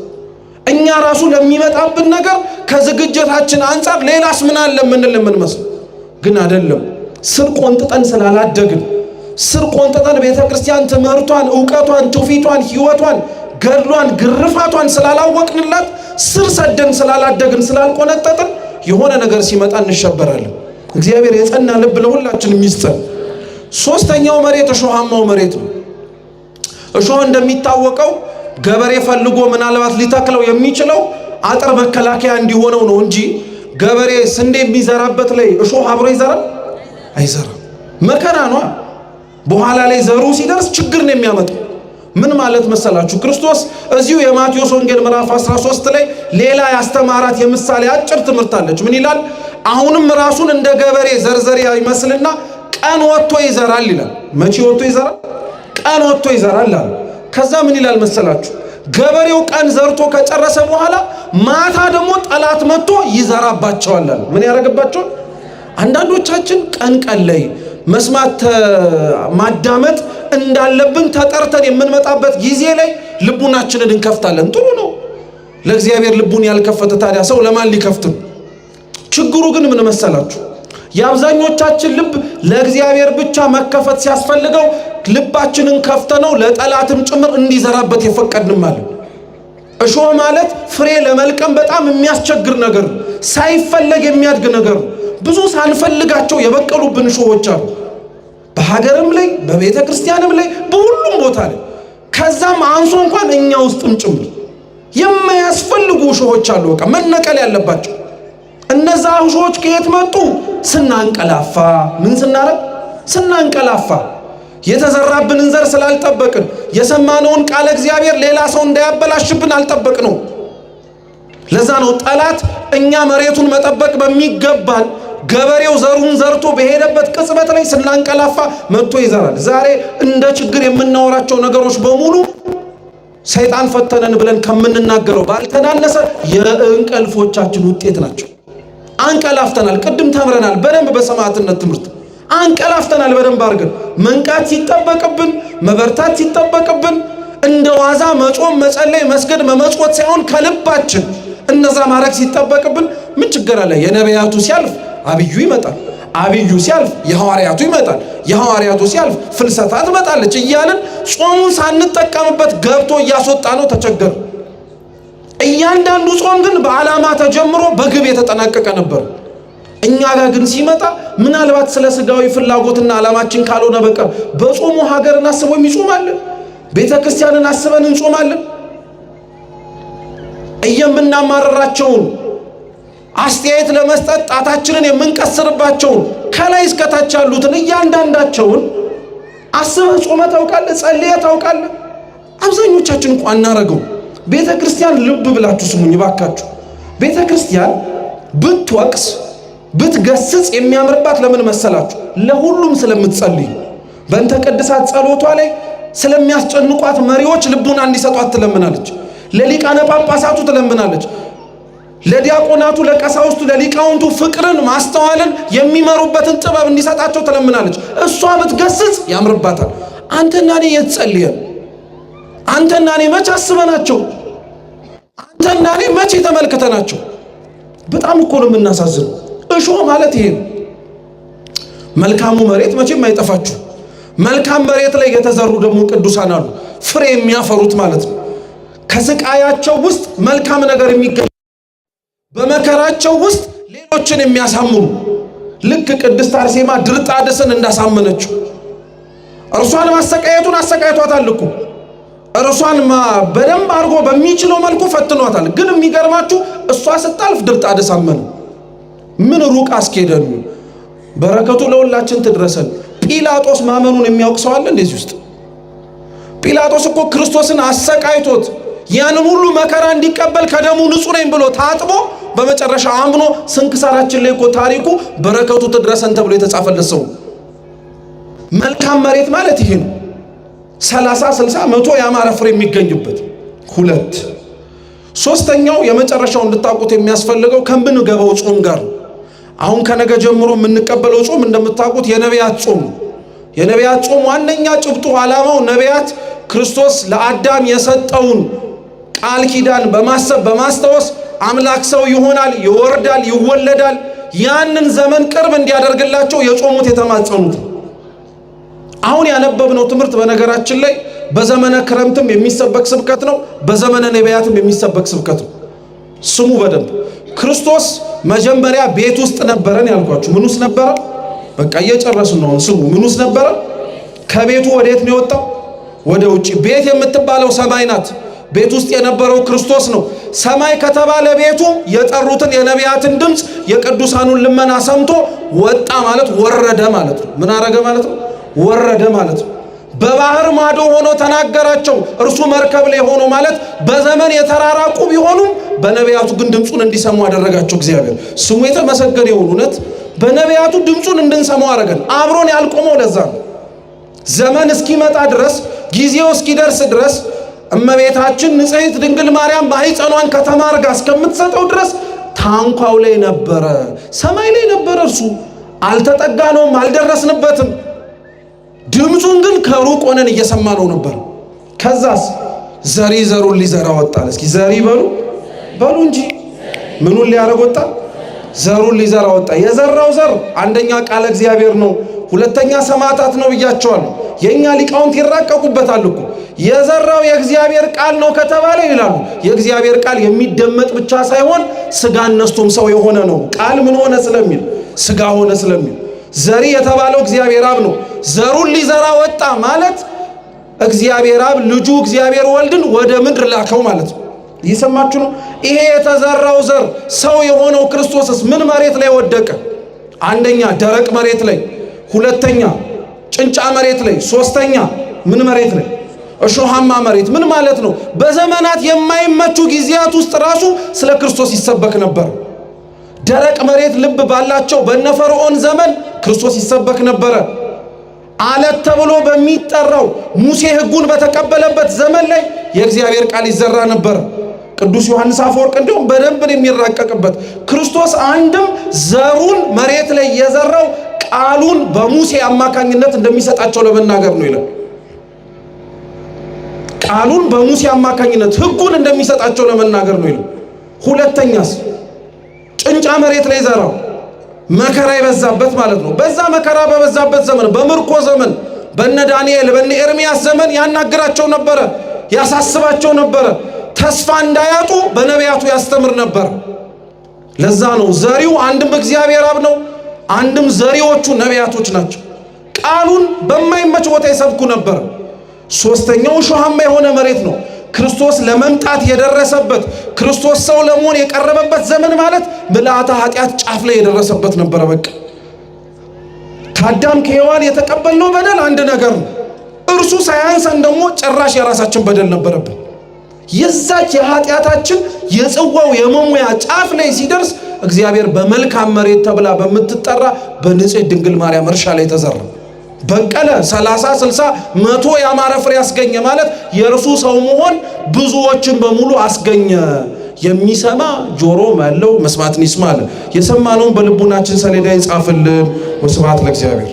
እኛ ራሱ ለሚመጣብን ነገር ከዝግጅታችን አንጻር ሌላስ ምን አለ የምንል የምንመስለው ግን አይደለም። ስር ቆንጥጠን ስላላደግን፣ ስር ቆንጥጠን ቤተ ክርስቲያን ትምህርቷን፣ እውቀቷን፣ ትውፊቷን፣ ሕይወቷን፣ ገድሏን፣ ግርፋቷን ስላላወቅንላት፣ ስር ሰደን ስላላደግን፣ ስላልቆነጠጥን የሆነ ነገር ሲመጣ እንሸበራለን። እግዚአብሔር የጸና ልብ ለሁላችን የሚስጠን። ሶስተኛው መሬት እሾሃማው መሬት ነው። እሾህ እንደሚታወቀው ገበሬ ፈልጎ ምናልባት ሊተክለው የሚችለው አጥር መከላከያ እንዲሆነው ነው እንጂ ገበሬ ስንዴ የሚዘራበት ላይ እሾህ አብሮ ይዘራል? አይዘራም። መከራ ነው። በኋላ ላይ ዘሩ ሲደርስ ችግር ነው የሚያመጣው። ምን ማለት መሰላችሁ? ክርስቶስ እዚሁ የማቴዎስ ወንጌል ምዕራፍ 13 ላይ ሌላ ያስተማራት የምሳሌ አጭር ትምህርት አለች። ምን ይላል? አሁንም ራሱን እንደ ገበሬ ዘርዘሪ ይመስልና ቀን ወጥቶ ይዘራል ይላል። መቼ ወጥቶ ይዘራል? ቀን ወጥቶ ይዘራል አለ። ከዛ ምን ይላል መሰላችሁ? ገበሬው ቀን ዘርቶ ከጨረሰ በኋላ ማታ ደግሞ ጠላት መጥቶ ይዘራባቸዋል አለ። ምን ያደርግባቸዋል? አንዳንዶቻችን ቀን ቀን ላይ መስማት ማዳመጥ እንዳለብን ተጠርተን የምንመጣበት ጊዜ ላይ ልቡናችንን እንከፍታለን። ጥሩ ነው። ለእግዚአብሔር ልቡን ያልከፈተ ታዲያ ሰው ለማን ሊከፍት ነው? ችግሩ ግን ምን መሰላችሁ? የአብዛኞቻችን ልብ ለእግዚአብሔር ብቻ መከፈት ሲያስፈልገው ልባችንን ከፍተነው ለጠላትም ጭምር እንዲዘራበት የፈቀድንም አለ። እሾህ ማለት ፍሬ ለመልቀም በጣም የሚያስቸግር ነገር ነው። ሳይፈለግ የሚያድግ ነገር ነው። ብዙ ሳንፈልጋቸው የበቀሉብን እሾሆች አሉ። በሀገርም ላይ በቤተ ክርስቲያንም ላይ በሁሉም ቦታ ላይ ከዛም አንሶ እንኳን እኛ ውስጥም ጭምር የማያስፈልጉ እሾሆች አሉ። በቃ መነቀል ያለባቸው እነዛ እሾሆች ከየት መጡ? ስናንቀላፋ። ምን ስናረግ? ስናንቀላፋ። የተዘራብንን ዘር ስላልጠበቅን፣ የሰማነውን ቃለ እግዚአብሔር ሌላ ሰው እንዳያበላሽብን አልጠበቅነው። ለዛ ነው ጠላት እኛ መሬቱን መጠበቅ በሚገባን ገበሬው ዘሩን ዘርቶ በሄደበት ቅጽበት ላይ ስናንቀላፋ መጥቶ ይዘራል። ዛሬ እንደ ችግር የምናወራቸው ነገሮች በሙሉ ሰይጣን ፈተነን ብለን ከምንናገረው ባልተናነሰ የእንቅልፎቻችን ውጤት ናቸው። አንቀላፍተናል። ቅድም ተምረናል በደንብ በሰማዕትነት ትምህርት አንቀላፍተናል በደንብ አድርገን። መንቃት ሲጠበቅብን፣ መበርታት ሲጠበቅብን እንደ ዋዛ መጾም፣ መጸለይ፣ መስገድ፣ መመጽወት ሳይሆን ከልባችን እነዛ ማድረግ ሲጠበቅብን ምን ችግር አለ? የነቢያቱ ሲያልፍ አብዩ ይመጣል፣ አብዩ ሲያልፍ የሐዋርያቱ ይመጣል፣ የሐዋርያቱ ሲያልፍ ፍልሰታ ትመጣለች እያልን ጾሙን ሳንጠቀምበት ገብቶ እያስወጣ ነው። ተቸገር። እያንዳንዱ ጾም ግን በዓላማ ተጀምሮ በግብ የተጠናቀቀ ነበር። እኛ ጋር ግን ሲመጣ ምናልባት ስለ ስጋዊ ፍላጎትና ዓላማችን ካልሆነ በቀር በጾሙ ሀገርን አስቦ የሚጾማለን፣ ቤተ ክርስቲያንን አስበን እንጾማለን። እየምናማረራቸውን አስተያየት ለመስጠት ጣታችንን የምንቀስርባቸውን ከላይ እስከታች ያሉትን እያንዳንዳቸውን አስበህ ጾመህ ታውቃለህ? ጸልየህ ታውቃለህ? አብዛኞቻችን እንኳን አናረገው። ቤተ ክርስቲያን ልብ ብላችሁ ስሙኝ እባካችሁ። ቤተ ክርስቲያን ብትወቅስ ብትገስጽ የሚያምርባት ለምን መሰላችሁ? ለሁሉም ስለምትጸልይ። በእንተ ቅድሳት ጸሎቷ ላይ ስለሚያስጨንቋት መሪዎች ልቡና እንዲሰጧት ትለምናለች። ለሊቃነ ጳጳሳቱ ትለምናለች። ለዲያቆናቱ፣ ለቀሳውስቱ፣ ለሊቃውንቱ ፍቅርን ማስተዋልን የሚመሩበትን ጥበብ እንዲሰጣቸው ትለምናለች። እሷ ብትገስጽ ያምርባታል። አንተና እኔ የት ጸልየን? አንተና እኔ መቼ አስበናቸው? አንተና እኔ መቼ ተመልክተናቸው? በጣም እኮ ነው የምናሳዝነው። እሾህ ማለት ይሄ ነው። መልካሙ መሬት መቼም አይጠፋችሁ። መልካም መሬት ላይ የተዘሩ ደግሞ ቅዱሳን አሉ፣ ፍሬ የሚያፈሩት ማለት ነው። ከስቃያቸው ውስጥ መልካም ነገር የሚገኝ፣ በመከራቸው ውስጥ ሌሎችን የሚያሳምኑ፣ ልክ ቅድስት አርሴማ ድርጣድስን እንዳሳመነችው እርሷን ማሰቃየቱን አሰቃይቷታል እኮ፣ እርሷን በደንብ አድርጎ በሚችለው መልኩ ፈትኗታል። ግን የሚገርማችሁ እሷ ስታልፍ ድርጣድስ አመነ። ምን ሩቅ አስኬደን። በረከቱ ለሁላችን ትድረሰን። ጲላጦስ ማመኑን የሚያውቅ ሰው አለ እንደዚህ ውስጥ? ጲላጦስ እኮ ክርስቶስን አሰቃይቶት ያንን ሁሉ መከራ እንዲቀበል ከደሙ ንጹሕ ነኝ ብሎ ታጥቦ በመጨረሻ አምኖ ስንክሳራችን ላይ እኮ ታሪኩ በረከቱ ትድረሰን ተብሎ የተጻፈለት ሰው። መልካም መሬት ማለት ይሄ ነው። 30፣ 60፣ 100 ያማረ ፍሬ የሚገኝበት። ሁለት ሶስተኛው የመጨረሻው እንድታውቁት የሚያስፈልገው ከምንገባው ጾም ጋር ነው። አሁን ከነገ ጀምሮ የምንቀበለው ጾም እንደምታውቁት የነቢያት ጾም ነው። የነቢያት ጾም ዋነኛ ጭብጡ ዓላማው ነቢያት ክርስቶስ ለአዳም የሰጠውን ቃል ኪዳን በማሰብ በማስታወስ አምላክ ሰው ይሆናል፣ ይወርዳል፣ ይወለዳል፣ ያንን ዘመን ቅርብ እንዲያደርግላቸው የጾሙት የተማጸኑት። አሁን ያነበብነው ትምህርት በነገራችን ላይ በዘመነ ክረምትም የሚሰበክ ስብከት ነው። በዘመነ ነቢያትም የሚሰበክ ስብከት ነው። ስሙ በደንብ። ክርስቶስ መጀመሪያ ቤት ውስጥ ነበረን ያልኳችሁ ምን ውስጥ ነበረ? በቃ እየጨረስን ነው። ስሙ፣ ምን ውስጥ ነበረ? ከቤቱ ወዴት ነው የወጣው? ወደ ውጭ። ቤት የምትባለው ሰማይ ናት። ቤት ውስጥ የነበረው ክርስቶስ ነው። ሰማይ ከተባለ ቤቱ የጠሩትን የነቢያትን ድምፅ የቅዱሳኑን ልመና ሰምቶ ወጣ ማለት ወረደ ማለት ነው። ምን አረገ ማለት ነው? ወረደ ማለት ነው። በባህር ማዶ ሆኖ ተናገራቸው። እርሱ መርከብ ላይ ሆኖ ማለት በዘመን የተራራቁ ቢሆኑም በነቢያቱ ግን ድምፁን እንዲሰሙ አደረጋቸው። እግዚአብሔር ስሙ የተመሰገነ ይሁን። እውነት በነቢያቱ ድምፁን እንድንሰማው አደረገን። አብሮን ያልቆመው ለዛ ነው። ዘመን እስኪመጣ ድረስ፣ ጊዜው እስኪደርስ ድረስ፣ እመቤታችን ንጽሕት ድንግል ማርያም ማኅፀኗን ከተማ አድርጋ እስከምትሰጠው ድረስ ታንኳው ላይ ነበረ፣ ሰማይ ላይ ነበረ። እርሱ አልተጠጋነውም፣ አልደረስንበትም። ድምፁን ግን ከሩቅ ሆነን እየሰማነው ነበር። ከዛስ ዘሪ ዘሩን ሊዘራ ወጣል። እስኪ ዘሪ በሉ በሉ እንጂ። ምኑን ሊያደርግ ወጣ? ዘሩን ሊዘራ ወጣ። የዘራው ዘር አንደኛ ቃለ እግዚአብሔር ነው፣ ሁለተኛ ሰማዕታት ነው ብያቸዋለሁ። የኛ ሊቃውንት ይራቀቁበታል እኮ። የዘራው የእግዚአብሔር ቃል ነው ከተባለ ይላሉ፣ የእግዚአብሔር ቃል የሚደመጥ ብቻ ሳይሆን ስጋ ነስቶም ሰው የሆነ ነው። ቃል ምን ሆነ ስለሚል፣ ስጋ ሆነ ስለሚል፣ ዘሪ የተባለው እግዚአብሔር አብ ነው። ዘሩን ሊዘራ ወጣ ማለት እግዚአብሔር አብ ልጁ እግዚአብሔር ወልድን ወደ ምድር ላከው ማለት ነው። እየሰማችሁ ነው? ይሄ የተዘራው ዘር ሰው የሆነው ክርስቶስስ ምን መሬት ላይ ወደቀ? አንደኛ ደረቅ መሬት ላይ፣ ሁለተኛ ጭንጫ መሬት ላይ፣ ሶስተኛ ምን መሬት ላይ? እሾሃማ መሬት። ምን ማለት ነው? በዘመናት የማይመቹ ጊዜያት ውስጥ ራሱ ስለ ክርስቶስ ይሰበክ ነበር። ደረቅ መሬት ልብ ባላቸው በነ ፈርዖን ዘመን ክርስቶስ ይሰበክ ነበረ። አለት ተብሎ በሚጠራው ሙሴ ሕጉን በተቀበለበት ዘመን ላይ የእግዚአብሔር ቃል ይዘራ ነበር። ቅዱስ ዮሐንስ አፈወርቅ እንዲሁም በደንብ ነው የሚራቀቅበት። ክርስቶስ አንድም ዘሩን መሬት ላይ የዘራው ቃሉን በሙሴ አማካኝነት እንደሚሰጣቸው ለመናገር ነው ይላል። ቃሉን በሙሴ አማካኝነት ሕጉን እንደሚሰጣቸው ለመናገር ነው ይላል። ሁለተኛስ ጭንጫ መሬት ላይ ዘራው፣ መከራ የበዛበት ማለት ነው። በዛ መከራ በበዛበት ዘመን፣ በምርኮ ዘመን፣ በነ ዳንኤል በነ ኤርሚያስ ዘመን ያናግራቸው ነበረ፣ ያሳስባቸው ነበረ። ተስፋ እንዳያጡ በነቢያቱ ያስተምር ነበር። ለዛ ነው ዘሪው አንድም እግዚአብሔር አብ ነው፣ አንድም ዘሪዎቹ ነቢያቶች ናቸው። ቃሉን በማይመች ቦታ ይሰብኩ ነበር። ሶስተኛው እሾሃማ የሆነ መሬት ነው። ክርስቶስ ለመምጣት የደረሰበት፣ ክርስቶስ ሰው ለመሆን የቀረበበት ዘመን ማለት ምልአተ ኃጢአት ጫፍ ላይ የደረሰበት ነበረ። በቃ ከአዳም ከሔዋን የተቀበልነው በደል አንድ ነገር ነው። እርሱ ሳያንሰን ደግሞ ጭራሽ የራሳችን በደል ነበረብን። የዛች የኃጢአታችን የጽዋው የመሙያ ጫፍ ላይ ሲደርስ እግዚአብሔር በመልካም መሬት ተብላ በምትጠራ በንጽሕት ድንግል ማርያም እርሻ ላይ ተዘራ። በቀለ፣ 30፣ 60፣ 100 ያማረ ፍሬ አስገኘ ማለት የእርሱ ሰው መሆን ብዙዎችን በሙሉ አስገኘ። የሚሰማ ጆሮ ያለው መስማትን ይስማ አለ። የሰማነውን በልቡናችን ሰሌዳ ይጻፍልን። ወስብሐት ለእግዚአብሔር።